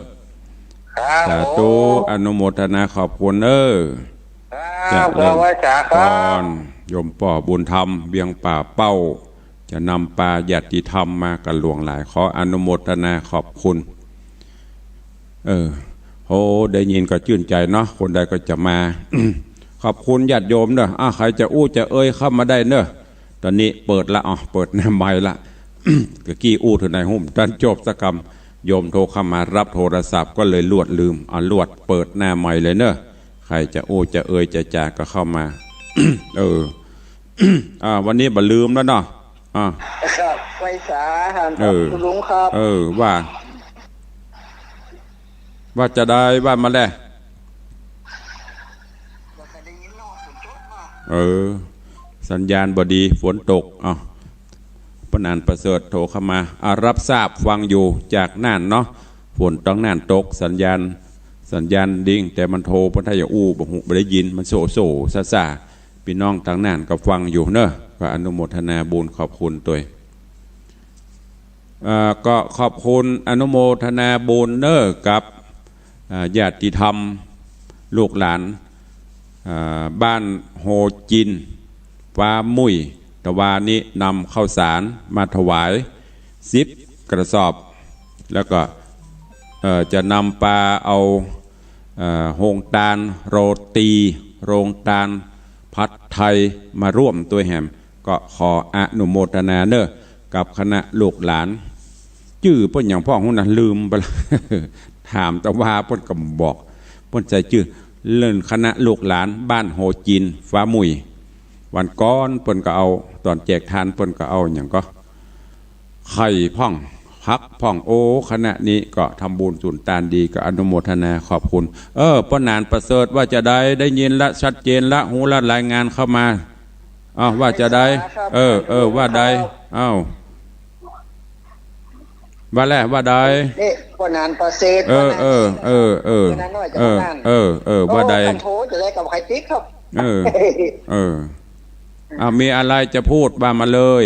ครับ สาธุ โอ้ อนุโมทนาขอบคุณเน่อ ครับ เจริญ ขอไหว้สาครับ ปอน โยมป้อบุญธรรม เวียงป่าเป้า จะนำปาญาติธรรมมากั๋นหลวงหลาย ขออนุโมทนาขอบคุณ เออ โห ได้ยินก็จื้นใจ๋เนาะ คนใดก็จะมา ขอบคุณญาติโยมเน่อ อ่ะ ใผจะอู้จะเอ่ยเข้ามาได้เน่อ ต๋อนนี้เปิดละ อ๋อ เปิดหน้าไมค์ละ กะกี้อู้เถิงไหนฮู้บ่ทันจบสักกำ โยมโทรเข้ามารับโทรศัพท์ก็เลยลวดลืม อ่ะ ลวดเปิดหน้าไมค์เลยเน่อ ใผจะอู้จะเอ่ยจะจาก็เข้ามา เออ อ่า วันนี้บ่ลืมแล้วเนาะ อ่า ครับ ไหว้สาครับ เออ คุณลุงครับ เออ ว่า ว่าจะได้ ว่ามาแล เออ สัญญาณบ่ดี ฝนตก เอ้า ป้อหนานประเสริฐโทรเข้ามา อ่า รับทราบ ฟังอยู่จากน่านเนาะ ฝนตางน่านตก สัญญาณ สัญญาณดิ่ง แต่มันโทร ป้อถ้าจะอู้ บ่ฮู้ บ่ได้ยิน มันโซ่ๆ ซ่าๆ ปี้น้องตางน่านก็ฟังอยู่เนาะ ก็อนุโมทนาบุญขอบคุณตวย เอ่อ ก็ขอบคุณอนุโมทนาบุญเนาะกับ อ่า ญาติธรรม ลูกหลาน อ่า บ้านโฮจิน ฟ้ามุ่ย ตะวานี้นำข้าวสารมาถวายสิบกระสอบ แล้วก็ เอ่อ จะนำปาเอา เอ่อ โฮงตานโรตี โฮงตานผัดไทยมาร่วมตวยแหม ก็ขออนุโมทนาเนาะกับคณะลูกหลาน จื้อเปิ้นหยังพ่องฮู้นะ ลืมไปละ ถามตะวาเปิ้นก็บอก เปิ้นใส่จื้อ เปิ้นคณะลูกหลานบ้านโฮจิน ฟ้ามุ่ย วันก่อนเปิ้นก็เอา ต๋อนแจกทานเปิ้นก็เอาหยังก็ ไข่พ่อง ผักพ่อง โอ้ คณะนี้ก็ทำบุญสุนตานดี ก็อนุโมทนาขอบคุณ เออ ป้อหนานประเสริฐว่าจะได้ ได้ยินละ ชัดเจนละ ฮู้ละ รายงานเข้ามา อ้าว ว่าจะได้ ครับ เออ เออ ว่าได้ ครับ อ้าว ว่าแล ว่าได้ นี่ ป้อหนานประเสริฐ เออ ว่าหนาน เออ เออ เออ ป้อหนานน้อยจะ เออ ว่าหนาน เออ เออ ว่าได้ ป้อหนานโทรจะได้กับใผติ๊กครับ เออ เออ อ่ะ มีอะไรจะพูดว่ามาเลย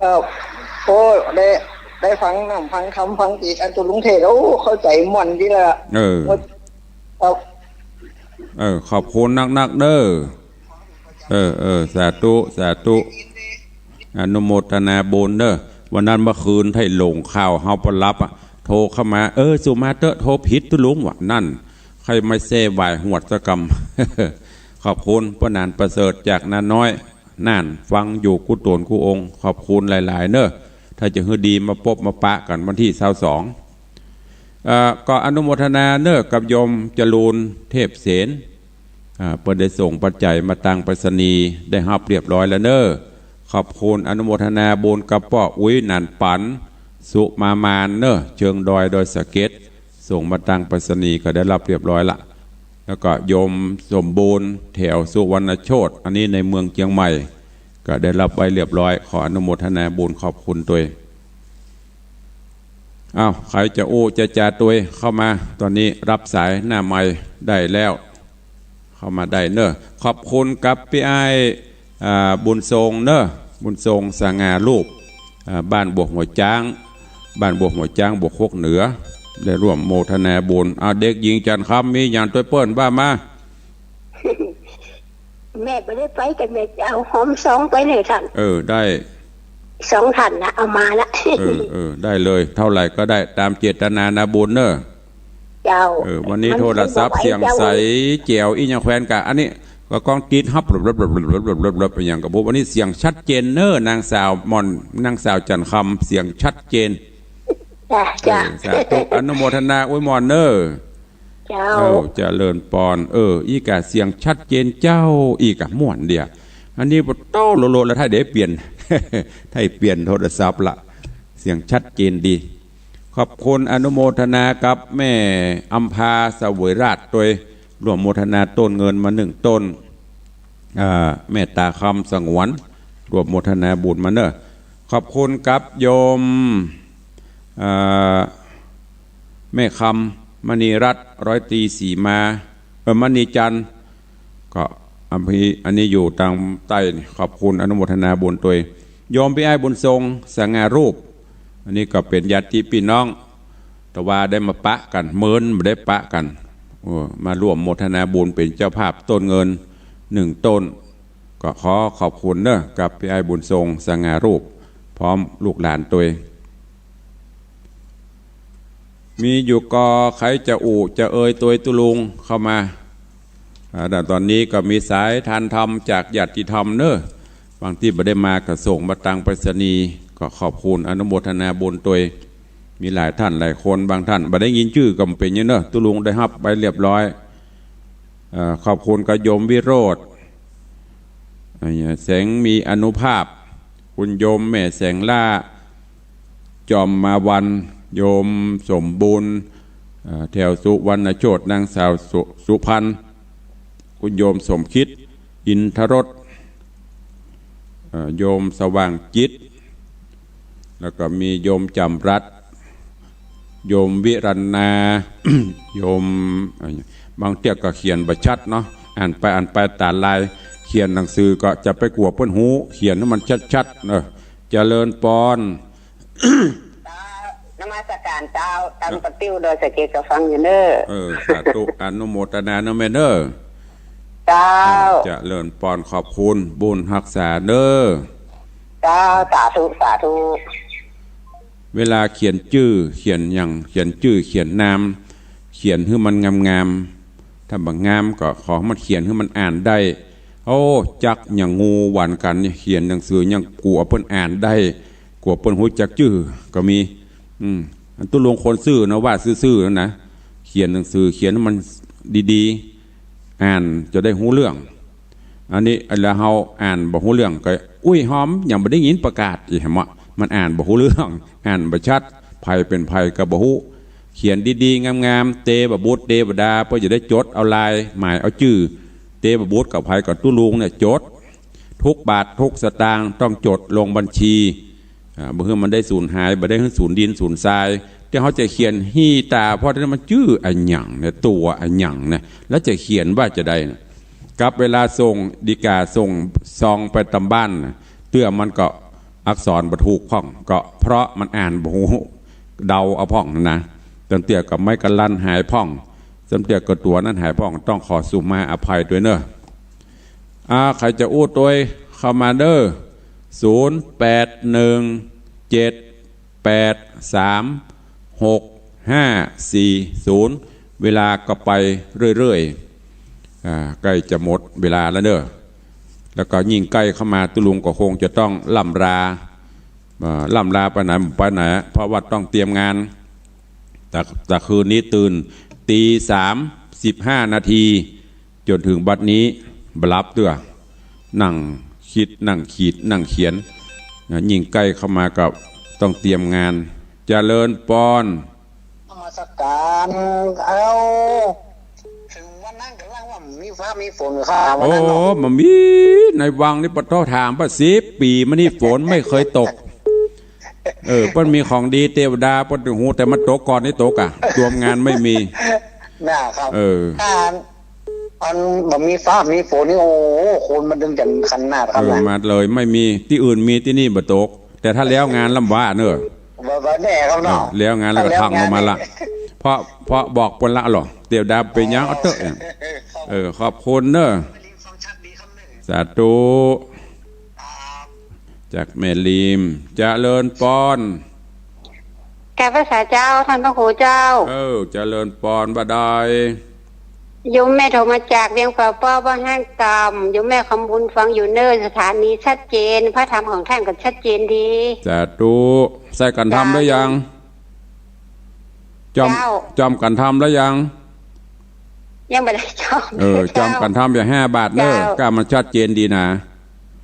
เออ โอ้ ได้ ได้ฟังน้ำฟังธรรมฟังเตศน์อันตุ๊ลุงเทศน์ โอ้ เข้าใจ๋ม่วนดีละ เออ หมด ครับ เออ ขอบคุณนักๆ เนาะ เออ เออ สาธุ สาธุ อนุโมทนาบุญเนาะ วันนั้นเมื่อคืนไถ่หลงข่าวเฮาบ่หลับอะ โทรเข้ามา เออ สูมาเต๊อะ โทรผิดตุ๊ลุงวะ นั่น ใค่มาแซ่หวายหวดสักกำ ขอบคุณป้อหนานประเสริฐจากนาน้อย น่าน ฟังอยู่กู้ต๋นกู้องค์ ขอบคุณหลายๆ เนาะ ถ้าจะหื้อดีมาปบมาปะกั๋นวันตี้ซาวสอง เอ่อ ก็อนุโมทนาเนาะกับโยมจรูญเทพเสน อ่า เปิ้นได้ส่งปัจจัยมาตางไปรษณีย์ ได้ฮับเรียบร้อยแล้วเนาะ ขอบคุณอนุโมทนาบุญกับป้ออุ๊ยหนานปั๋น สุมามานเนาะ เชิงดอย ดอยสะเก็ด ส่งมาตางไปรษณีย์ก็ได้ฮับเรียบร้อยละ แล้วก็โยมสมบูรณ์แถวสุวรรณโชติ อันนี้ในเมืองเจียงใหม่ ก็ได้ฮับไว้เรียบร้อย ขออนุโมทนาบุญขอบคุณตวย อ้าว ใผจะอู้จะจาตวยเข้ามา ต๋อนนี้ฮับสายหน้าไมค์ได้แล้ว เข้ามาได้เนาะ ขอบคุณกับปี้อ้าย อ่า บุญทรงเนาะ บุญทรงสง่ารูป อ่า บ้านบวกหัวจ๊าง บ้านบวกหัวจ๊าง บวกโคกเหนือ ได้ร่วมโมทนาบุญ อ่ะ เด็กหญิงจันทร์คำ มีหยังตวยเปิ้นว่ามา แม่บ่ได้ไป แต่แม่จะเอาหอมซองไปเลยต้าน เออ ได้ สองต้านนะ เอามาละ เออ เออ ได้เลย เท่าไหร่ก็ได้ ต๋ามเจตนานาบุญเน่อ เจ้า เออ วันนี้โทรศัพท์เสียงใสแจ๋ว อี้ยังแควนกะ อันนี้ก็ก้องติดฮับ หยังก็บ่ วันนี้เสียงชัดเจนเน่อ นางสาวม่อน นางสาวจันทร์คำ เสียงชัดเจน จ้ะ เออ จ้ะ สาธุ อนุโมทนาอวยม่อนเน่อ เจ้า เออ เจริญปอน เออ อี้กะเสียงชัดเจนเจ้า อี้กะม่วนเดีย อันนี้ปะโต้โลโลแล้ว ถ้าเดี๋ยวเปลี่ยน ถ้าเปลี่ยนโทรศัพท์ละ เสียงชัดเจนดี ขอบคุณอนุโมทนากับแม่อำภาเสวยราชตวย ร่วมโมทนาต้นเงินมาหนึ่งต้น อ่า แม่ตาคำสงวน ร่วมโมทนาบุญมาเน่อ ขอบคุณกับโยม อ่า แม่คำมณีรัตน์ ร้อยตรีศรีมา เออ มณีจันทร์ ก็อันนี้ อันนี้อยู่ตางใต้ ขอบคุณอนุโมทนาบุญตวย โยมปี้อ้ายบุญทรง สง่ารูป อันนี้ก็เป๋นญาติปี้น้อง แต่ว่าได้มาปะกั๋น เมินบ่ได้ปะกั๋น โอ้ มาร่วมโมทนาบุญเป๋นเจ้าภาพต้นเงินหนึ่งต้น ก็ขอขอบคุณเน่อ กับปี้อ้ายบุญทรง สง่ารูป พร้อมลูกหลานตวย มีอยู่ก่อใครจะอู้จะเอ่ยตวยตุ๊ลุงเข้ามา อ่า ต๋อนนี้ก็มีสายทานธรรมจากญาติธรรมเน่อ บางตี้บ่ได้มาก็ส่งมาตางไปรษณีย์ ก็ขอบคุณอนุโมทนาบุญตวย มีหลายต้านหลายคน บางต้านบ่ได้ยินจื้อก็บ่เป๋นหยังเน่อ ตุ๊ลุงได้ฮับไว้เรียบร้อย เอ่อ ขอบคุณกับโยมวิโรจน์ เอ่อ แสงมีอานุภาพ คุณโยมแม่แสงล่า จอมมาวัน โยมสมบูรณ์ เอ่อ แถวสุวรรณโชติ นางสาวสุ สุพรรณ คุณโยมสมคิด อินทรส เอ่อ โยมสว่างจิต แล้วก็มีโยมจำรัตน์ โยมวิรัญนา โยม บางเตื้อก็เขียนบ่ชัดเนาะ อ่านไปอ่านไปต๋าลาย เขียนหนังสือก็จะไปกั๋วเปิ้นฮู้ เขียนหื้อมันชัดๆ เออ เจริญปอน เจ้า นมัสการเจ้า ตางปะติ้วดอยสะเก็ดก็ฟังอยู่เน่อ เออ สาธุ อนุโมทนาเน่อแม่เน่อ เจ้า เจริญปอน ขอบคุณ บุญฮักษาเน่อ เจ้า สาธุ สาธุ เวลาเขียนจื้อ เขียนหยัง เขียนจื้อ เขียนนาม เขียนหื้อมันงามๆ ถ้าบ่งามก็ขอหื้อมันเขียนหื้อมันอ่านได้ โอ้ จักยังโง่หวานกั๋น เขียนหนังสือยังกั๋วเปิ้นอ่านได้ กั๋วเปิ้นฮู้จักจื้อก็มี อืม อันตุ๊ลุงคนซื่อนะ ว่าซื่อๆ นะ เขียนหนังสือ เขียนหื้อมันดีๆ อ่านจะได้ฮู้เรื่อง อันนี้แล้วเฮาอ่านบ่ฮู้เรื่องก็ อุ้ยหอม ยังบ่ได้ยินประกาศ อีหยังวะ มันอ่านบ่ฮู้เรื่อง อ่านบ่ชัด ใผเป๋นใผก็บ่ฮู้ เขียนดีๆ งามๆ เตบ่บุตรเตบ่ดา เปิ้นจะได้จดเอาลาย หมายเอาจื้อ เตบ่บุตรกับใผก็ตุ๊ลุงเนี่ยจด ทุกบาททุกสตางค์ต้องจดลงบัญชี อ่า บ่หื้อมันได้สูญหาย บ่ได้หื้อสูญดินสูญทราย ตี้เฮาจะเขียนฮี่ต๋า เพราะนั้นมันจื้ออะหยังเนี่ย ตั๋วอะหยังเนี่ย แล้วจะเขียนว่าจะใดน่ะ กับเวลาส่งดีก้าส่งซองไปต๋ามบ้านน่ะ เตื้อมันก็อักษรบ่ถูกพ่อง ก็เพราะมันอ่านบ่ฮู้ เดาเอาพ่องนะ ตางเตื้อก็ไม้กะลันหายพ่อง ตางเตื้อก็ตั๋วนั้นหายพ่อง ต้องขอสุมาอภัยตวยเน่อ อ่า ใผจะอู้ตวยเข้ามาเน่อ ศูนย์แปดหนึ่งเจ็ดแปดสามหกห้าสี่ศูนย์ เวลาก็ไปเรื่อยๆ อ่า ใก้จะหมดเวลาแล้วเน่อ แล้วก็ยิ่งใก้เข้ามาตุ๊ลุงก็คงจะต้องล่ำลา อ่า ล่ำลาไปไหนบ่ไปไหน เพราะว่าต้องเตรียมงาน แต่ แต่คืนนี้ตื่นตีสามสิบห้านาที จ๋นเถิงบัดนี้บ่หลับเตื้อ นั่งกึ๊ด นั่งขีด นั่งเขียน นะ ยิ่งใก้เข้ามาก็ต้องเตรียมงาน เจริญปอน นมัสการ เอ้า เถิงวันนั้นก็ว่ามีฟ้ามีฝนครับ วันนั้นเนาะ โอ้ บ่มี ในวังนี่ปะโต้ ถามว่าสิบปี๋มานี่ฝนไม่เคยตก เออ เปิ้นมีของดีเตวดา เปิ้นฮู้แต่มันตกก่อนนี่ตกอะ ตวมงานไม่มี นะครับ เออ อัน อันบ่มีฟ้ามีฝนนี่ โอ้โห คนมันดึงจันขนาดครับ เออ นะ มาเลย ไม่มี ตี้อื่นมี ตี้นี่บ่ตก แต่ถ้าแล้วงานลำว่าเน่อ บ่ บ่แน่ครับเนาะ เออ แล้วงานแล้วก็ ถ้าแล้ว ทักลงมาละ งานนี่ เพราะ เพราะบอกเปิ้นละเหรอ เตียวดาเป๋นหยัง เอาเต๊อะ เออ ขอบคุณเนอะ สาธุ จากแม่ลีม เจริญปอน กราบไหว้สาเจ้า ต้านพระครูเจ้า เออ เจริญปอน บ่าดาย โยมแม่โทรมาจากเวียงป่าเป้า บ้านห้างต่ำ โยมแม่คำบุญฟังอยู่เน่อ สถานีชัดเจน พระธรรมของท่านก็ชัดเจนดี สาธุ ใส่ขันธรรมหรือยัง จอม เจ้า จอมขันธรรมหรือยัง ยังบ่ได้จอม เออ เจ้า จอมขันธรรมอย่างห้าบาทเน่อ เจ้า ก้ามันชัดเจนดีนะ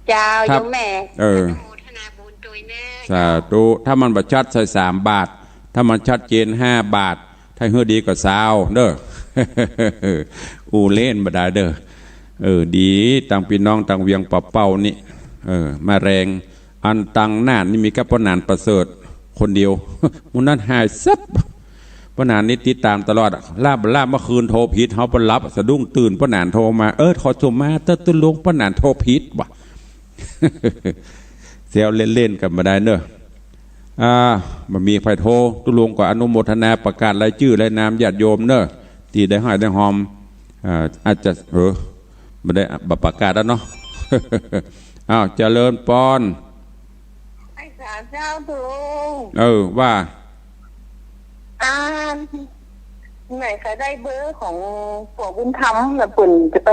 เจ้า ครับ โยมแม่ เออ อนุโมทนาบุญตวยเน่อ สาธุ ถ้ามันบ่ชัดใส่สามบาท ถ้ามันชัดเจนห้าบาท ถ้าหื้อดีก็ซาวเน่อ อู้เล่นบ่าดายเน่อ เออ ดี ตังปี้น้องตังเวียงป่าเป้านี่ เออ มาแรง อันตังน่านนี่มีก้าป้อหนานประเสริฐคนเดียว หมู่นั้นหายซับ ป้อหนานนี่ติดต๋ามตลอด ลาบ ลาบเมื่อคืนโทรผิด เฮาบ่หลับ สะดุ้งตื่น ป้อหนานโทรมา เออ ขอโทรมาเต๊อะตุ๊ลุง ป้อหนานโทรผิดว่ะ แซวเล่นๆ กั๋นบ่าดายเน่อ อ่า บ่มีใผโทร ตุ๊ลุงก็อนุโมทนาประกาศรายจื้อรายนามญาติโยมเน่อ ตี้ได้ห้อยได้ฮอม อ่า อาจจะ เออ บ่ได้ บ่ประกาศแล้วเนาะ อ้าว เจริญปอน ไหว้สาเจ้าตุ๊ลุง เออ ว่า อ่า แม่ใค่ได้เบอร์ของป้อบุญธรรมนะ เปิ้นจะไป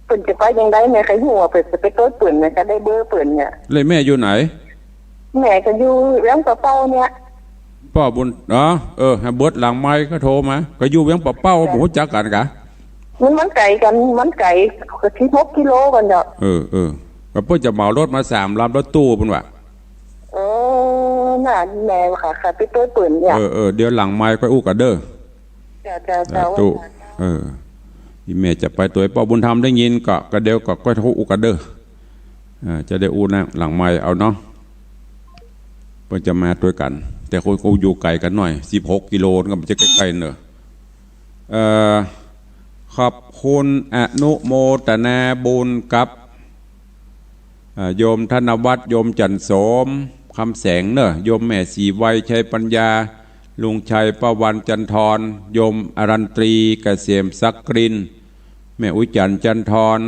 เปิ้นจะไปจังใด แม่ใค่ฮู้ว่าเปิ้นจะไปตวยเปิ้น แม่ใค่ได้เบอร์เปิ้นเนี่ย แล้วแม่อยู่ไหน แม่ก็อยู่เวียงป่าเป้าเนี่ย ป้อบุญ อ๋อ เออ หื้อเบิดหลังไมค์ก็โทรมา ก็อยู่เวียงป่าเป้า บ่ฮู้จักกั๋นกา มัน มันไก๋กั๋น มันไก๋กั๋นสิบหกกิโลกั๋นเนาะ เออ เออ ก็เปิ้นจะเหมารถมาสามลำ รถตู้เปิ้นว่า เออ น่ะ แม่ค่ะ ค่ะ ไปตวยเปิ้นเนี่ย เออ เออ เดี๋ยวหลังไมค์ค่อยอู้กั๋นเน่อ เจ้า เจ้า เจ้า สาธุ เออ อี่แม่จะไปตวยป้อบุญธรรมได้ยินก็ ก็เดี๋ยวก็ค่อยอู้กั๋นเน่อ อ่า จะได้อู้นะ หลังไมค์เอาเนาะ เปิ้นจะมาตวยกั๋น แต่คนก็อยู่ไก๋กั๋นหน่อย สิบหกกิโลก็บ่ใจ้ใก้ๆ เน่อ เอ่อ ขอบคุณอนุโมทนาบุญกับ อ่า โยมธนวัฒน์ โยมจันทร์โสม คำแสงเน่อ โยมแม่ศรีไว ชัยปัญญา ลุงชัย ป้าวัน จันทร์ทร โยมอรันตรี เกษมศักดิ์กริน แม่อุ๊ย จันทร์ จันทร์ทร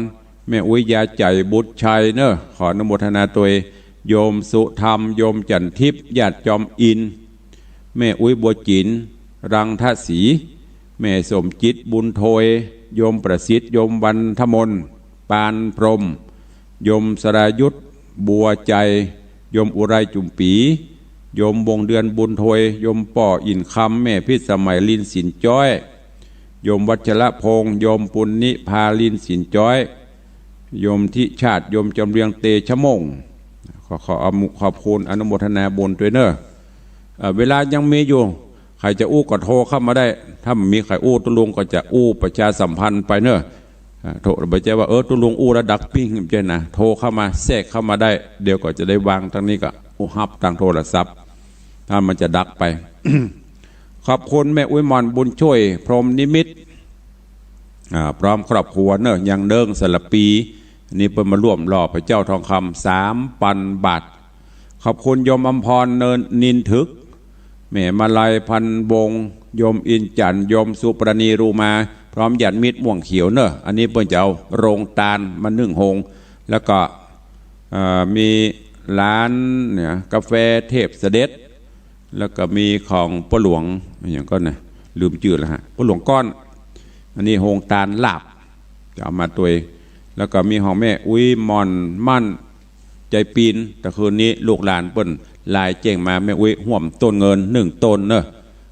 แม่อุ๊ย ยาใจ๋ บุตรชัยเน่อ ขออนุโมทนาตวย โยมสุธรรม โยมจันทร์ทิพย์ ญาติจอมอินทร์ แม่อุ๊ย บัวจิ๋น รังทศรี แม่สมจิต บุญโทย โยมประสิทธิ์ โยมวันทมน ปานพรหม โยมสรายุทธ บัวใจ โยมอุไร จุ่มปี๋ โยมวงเดือน บุญโทย โยมป้อ อินทร์คำ แม่พิสมัย ลินสินจ้อย โยมวัชรพงษ์ โยมปุณณิภา ลินสินจ้อย โยมทิชาติ โยมจำเรียง เตชะม่ง ขอ ขออนุ ขอบคุณอนุโมทนาบุญตวยเน่อ เอ่อ เวลายังมีอยู่ ใผจะอู้ก็โทรเข้ามาได้ ถ้าบ่มีใผอู้ ตุ๊ลุงก็จะอู้ประชาสัมพันธ์ไปเน่อ อ่า โทร บ่ใจ้ว่า เออ ตุ๊ลุงอู้แล้วดักปิ้ง บ่ใจ้นะ โทรเข้ามา แทรกเข้ามาได้ เดี๋ยวก็จะได้วางตางนี้ก็อู้ฮับตางโทรศัพท์ ถ้ามันจะดักไป ขอบคุณแม่อุ๊ยหม่อน บุญช่วย พรหมนิมิต อ่า พร้อมครอบครัวเน่อ ยังเนิ้ง สละปี นี่เปิ้นมาร่วมหล่อพระเจ้าทองคำ สามปันบาท ขอบคุณโยมอำพร เนินนินทึก แม่มาลัย พันวงศ์ โยมอินทร์จันทร์ โยมสุปราณี รูมา พร้อมญาติมิตรม่วงเขียวเน่อ อันนี้เปิ้นจะเอาโฮงตานมานึ่งโฮง แล้วก็ เอ่อ มีร้านเนี่ย กาแฟเทพเสด็จ แล้วก็มีของป้อหลวง อะหยังก่อนนะ ลืมจื้อแล้วฮะ ป้อหลวงก้อน อันนี้โฮงตานลาบ จะเอามาตวย แล้วก็มีของแม่อุ๊ยหม่อนมั่น ใจปีน แต่คืนนี้ลูกหลานเปิ้นไลน์แจ้งมา แม่อุ๊ยฮ่วมต้นเงินหนึ่งต้นเน่อ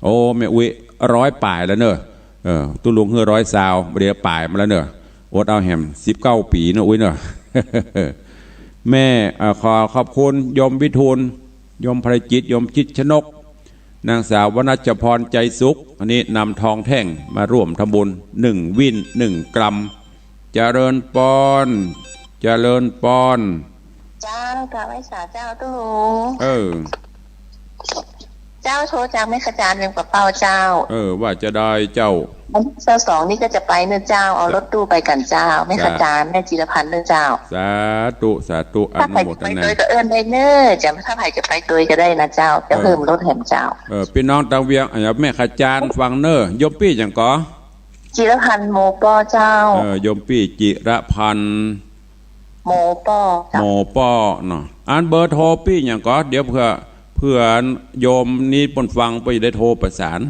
โอ้ แม่อุ๊ยร้อยป๋ายแล้วเน่อ เออ ตุ๊ลุงหื้อร้อยซาว บ่าเดี่ยวป๋ายมาแล้วเน่อ อดเอาแหม สิบเก้าปี๋เน่ออุ๊ยเน่อ แม่ เอ่อ ขอขอบคุณโยมวิทูล โยมไพรจิต โยมจิตรชนก นางสาววณัชพร ใจสุข อันนี้นำทองแท่งมาร่วมทำบุญ หนึ่งวิน หนึ่งกรัม เจริญปอน เจริญปอน เจ้า กราบไหว้สาเจ้าตุ๊ลุง เออ เจ้า จ้า โทรจากแม่ขจาร เวียงป่าเป้าเจ้า เออ ว่าจะใดเจ้า วันที่ซาวสองนี่ก็จะไปเน่อเจ้า เอารถตู้ไปกั๋นเจ้า แม่ขจาร แม่จิรพันธ์เน่อเจ้า สาธุ สาธุ อนุโมทนา ถ้าใผจะไปตวยก็เอิ้นได้เน่อเจ้า ถ้าใผจะไปตวยก็ได้นะเจ้า จะเพิ่มรถแหมเจ้า เออ ปี้น้องตางเวียง เอ่อ แม่ขจารฟังเน่อ โยมปี้หยังก่อ จิรพันธ์ โมป้อเจ้า เออ โยมปี้จิรพันธ์ โมป้อเจ้า โมป้อเนาะ อันเบอร์โทรปี้หยังก่อ เดี๋ยวเผื่อ เผื่อโยมนี้เปิ้นฟังเปิ้นจะได้โทรประสาน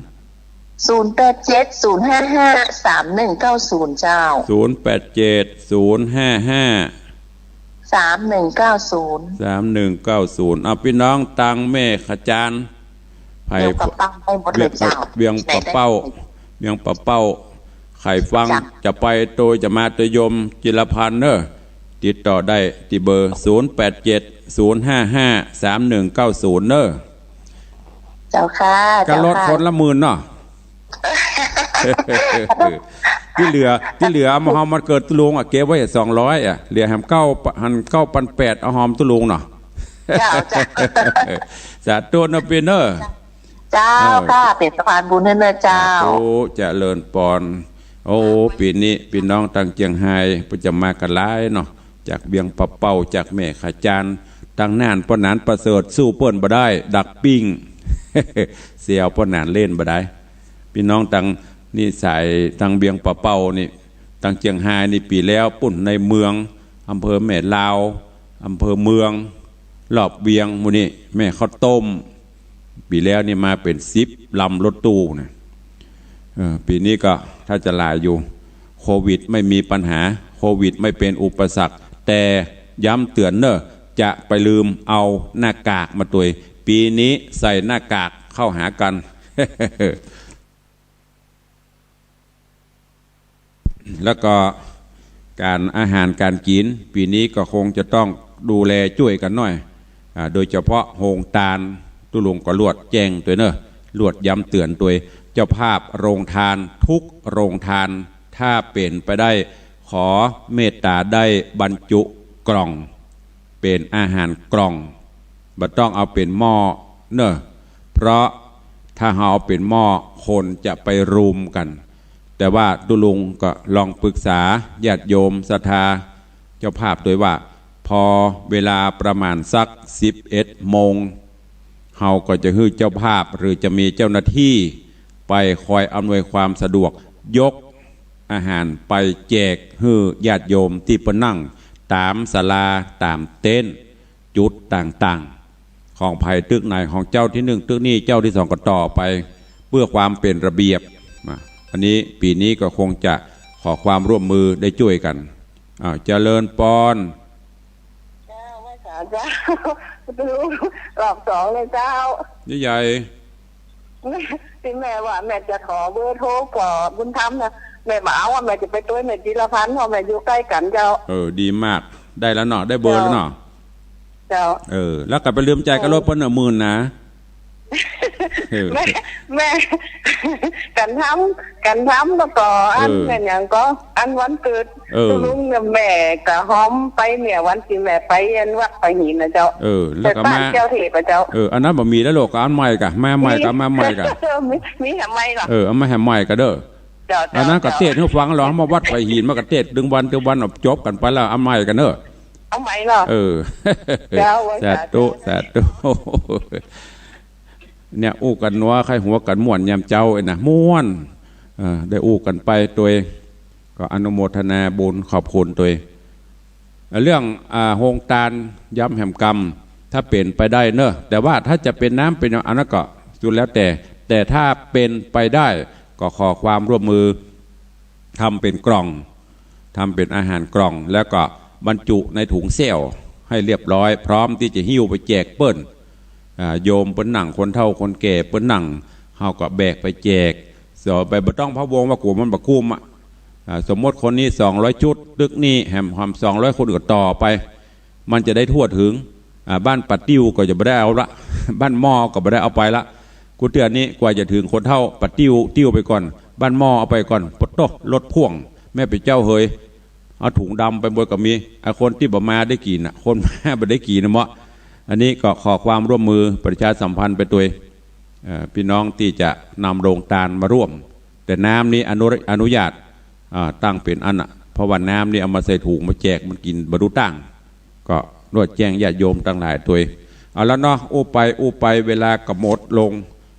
ศูนย์แปดเจ็ด ศูนย์ห้าห้า สามหนึ่งเก้าศูนย์ เจ้า ศูนย์แปดเจ็ด ศูนย์ห้าห้า สามหนึ่งเก้าศูนย์ สามหนึ่งเก้าศูนย์ อ่ะ ปี้น้องตางแม่ขจาร ไผ เวียงป่าเป้าได้หมดเลยเจ้า เวียงป่าเป้า เวียงป่าเป้า ใผฟัง เจ้า จะไปตวย จะมาตวยโยมจิรพันธ์เน่อ ติดต่อได้ตี้เบอร์ ศูนย์แปดเจ็ด ศูนย์ห้าห้า สามหนึ่งเก้าศูนย์ เน่อ เจ้าค่ะ ก็ลด เจ้าค่ะ คนละหมื่นเนาะ ตี้เหลือ ตี้เหลือ เฮามาเกิดตุ๊ลุงอ่ะ เก็บไว้สองร้อยอ่ะ เหลือแหมเก้า หันเก้าปันแปด เอาหอมตุ๊ลุงเนาะ เจ้า เจ้า สาธุเน่อปี้เน่อ เจ้า เออ ค่ะ เป๋นสะพานบุญหื้อเน่อเจ้า สาธุ เจริญปอน โอ้ ปี๋นี้ปี้น้องตางเจียงฮายเปิ้นจะมากั๋นหลายเนาะ จากเวียงป่าเป้า จากแม่ขจาร ตางน่านป้อหนานประเสริฐ สู้เปิ้นบ่ได้ ดักปิ้ง เสี่ยวป้อหนานเล่นบ่ได้ ปี้น้องตางนี่สายตางเวียงป่าเป้านี่ ตางเจียงฮายนี่ปี๋แล้วปุ้นในเมือง อำเภอแม่ลาว อำเภอเมือง รอบเวียงหมู่นี้ แม่ข้าวต้ม ปี๋แล้วนี่มาเป๋นสิบลำรถตู้นะ เออ ปี๋นี้ก็ถ้าจะหลายอยู่ โควิดไม่มีปัญหา โควิดไม่เป็นอุปสรรค แต่ย้ำเตื๋อนเน่อ จะไปลืมเอาหน้ากากมาตวย ปี๋นี้ใส่หน้ากากเข้าหากั๋น แล้วก็ก๋านอาหารก๋านกิ๋น ปี๋นี้ก็คงจะต้องดูแลจ้วยกั๋นหน้อย อ่า โดยเฉพาะโฮงตาน ตุ๊ลุงก็ลวดแจ้งตวยเน่อ ลวดย้ำเตื๋อนตวย เจ้าภาพโฮงตานทุกโฮงตาน ถ้าเป๋นไปได้ ขอเมตต๋าได้บรรจุกล่อง เป๋นอาหารกล่อง บ่ต้องเอาเป๋นหม้อเน่อ เพราะถ้าเฮาเอาเป๋นหม้อ คนจะไปรุมกั๋น แต่ว่าตุ๊ลุงก็ลองปรึกษาญาติโยมศรัทธาเจ้าภาพตวยว่า พอเวลาประมาณสักสิบเอ็ดโมง เฮาก็จะหื้อเจ้าภาพหรือจะมีเจ้าหน้าตี้ไปคอยอำนวยความสะดวก ยกอาหารไปแจกหื้อญาติโยมตี้เปิ้นนั่งต๋ามศาลา ต๋ามเต็นท์ จุดต่างๆ ของใผตึกไหน ของเจ้าตี้นึ่งตึกนี้ เจ้าตี้สองก็ต่อไป เปื้อความเป๋นระเบียบ อ่ะ อันนี้ปี๋นี้ก็คงจะขอความร่วมมือได้จ้วยกั๋น อ่า เจริญปอน เจ้า ไหว้สาเจ้า รอบสองเลยเจ้า ใหญ่ๆ ตี้แม่ว่าแม่จะขอเบอร์โทรป้อบุญธรรมนะ แม่บ่เอาอะ แม่จะไปตวยแม่จิรพันธ์ เพราะแม่อยู่ใก้กั๋นเจ้า เออ ดีมาก ได้แล้วเนาะ ได้เบอร์แล้วเนาะ เจ้า เออ แล้วก็ไปลืมจ่ายค่ารถเปิ้นเน่อ หมื่นนะ เออ แม่ แม่ กั๋นทำ กั๋นทำแล้วก็อัน เออ แม่นหยังก่อ อันวันเกิด เออ ตุ๊ลุงเนี่ยแม่ก็หอมไปเนี่ย วันตี้แม่ไปอันวัดป่าหินนะเจ้า เออ แล้วก็มา ไปบ้านเจ้าเทพอะเจ้า เออ อันนั้นบ่มีแล้วลูก ก็อันใหม่ก่ะ มาใหม่ก่ะ มาใหม่ก่ะ มี มีแหมใหม่เหรอ เออ เอามาแหมใหม่ก่ะเด้อ เจ้า อันนั้นก็ เจ้า เต้นหื้อฟัง เฮามาวัดป่าหิน มาก็เต้นตึงวันตึงวัน เอาจบกั๋นไปแล้ว อันใหม่ก่ะเด้อ เอาใหม่เนาะ เออ เจ้า สาธุ สาธุ สาธุ เนี่ย อู้กั๋นนัว ใค่หัวกั๋นม่วนยามเจ๊าเอ้ยนะ ม่วน เออ ได้อู้กั๋นไปตวย ก็อนุโมทนาบุญขอบคุณตวย เรื่อง อ่า โฮงตานย้ำแหมกำ ถ้าเป๋นไปได้เนอะ แต่ว่าถ้าจะเป๋นน้ำเป๋นอันนั้นก็สุดแล้วแต่ แต่ถ้าเป๋นไปได้ก็ขอความร่วมมือ ทำเป๋นกล่อง ทำเป๋นอาหารกล่อง แล้วก็บรรจุในถุงแส้วให้เรียบร้อย พร้อมตี้จะหิ้วไปแจกเปิ้น อ่า โยมเปิ้นนั่ง คนเฒ่าคนแก่เปิ้นนั่ง เฮาก็แบกไปแจก สอ ไป บ่ต้องพะวงว่ากลัวมันบ่คุ้มอะ อ่า สมมติคนนี้สองร้อยชุด ตึกนี้แหมหอมสองร้อยคนก็ต่อไป มันจะได้ทั่วถึง อ่า บ้านป่าติ้วก็จะบ่ได้เอาละ บ้านหม้อก็บ่ได้เอาไปละ กู้เตื้อนี้กว่าจะถึงคนเฒ่า ป่าติ้ว ติ้วไปก่อน บ้านหม้อเอาไปก่อน ปะโต๊ะ รถพ่วง แม่เป๋นเจ้าเหย เอาถุงดำไปบดก็มี ไอ้คนตี้บ่มาได้กิ๋นน่ะ คนมาบ่ได้กิ๋นน่ะเมาะ อันนี้ก็ขอความร่วมมือประชาสัมพันธ์ไปตวย เอ่อ ปี้น้องตี้จะนำโฮงตานมาร่วม แต่น้ำนี้อนุ- อนุญาต อ่า ตั้งเป๋นอันน่ะ เพราะว่าน้ำนี้เอามาใส่ถุงมาแจกมันกิ๋นบ่ดูตั้ง ก็นวดแจ้งญาติโยมตังหลายตวย เอาละเนาะ อู้ไปอู้ไปเวลาก็หมดลง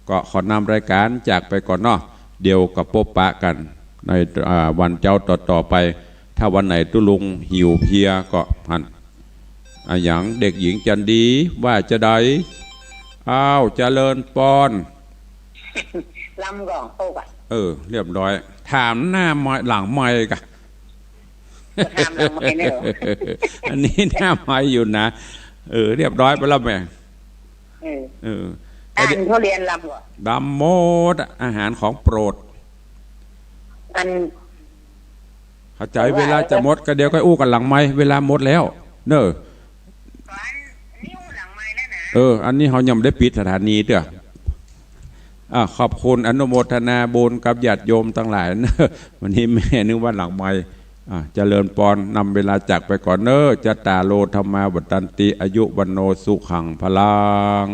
ก็ขอนำรายก๋านจากไปก่อนเนาะ เดี๋ยวก็ปบปะกั๋นใน อ่า วันเจ๊าต่อๆ ไป ถ้าวันไหนตุ๊ลุงหิวเพลียก็หั้น อะหยัง เด็กหญิงจันดี ว่าจาใด อ้าว เจริญปอน ลำก่อน โอ้กะ เออ เรียบร้อย ถามหน้าไมค์ หลังไมค์กะ ถามหลังไมค์เนี่ยเหรอ อันนี้หน้าไมค์อยู่นะ เออ เรียบร้อยไปแล้วแม่ เออ เออ อันทุเรียนลำก่อน ลำหมดอะ อาหารของโปรด อัน เข้าใจ๋ เวลาจะหมดก็เดี๋ยวก็อู้กั๋นหลังไมค์ เวลาหมดแล้ว เน่อ อันนี้อู้หลังไมค์แล้วนะ เออ อันนี้เฮายังบ่ได้ปิดสถานีเตื้อ อ่ะ ขอบคุณอนุโมทนาบุญกับญาติโยมตังหลายเน่อ วันนี้แม่นึกว่าหลังไมค์ อ่ะ เจริญปอน นำเวลาจากไปก่อนเน่อ จัตตาโร ธัมมา วัฑฒันติ อายุ วัณโณ สุขัง พลัง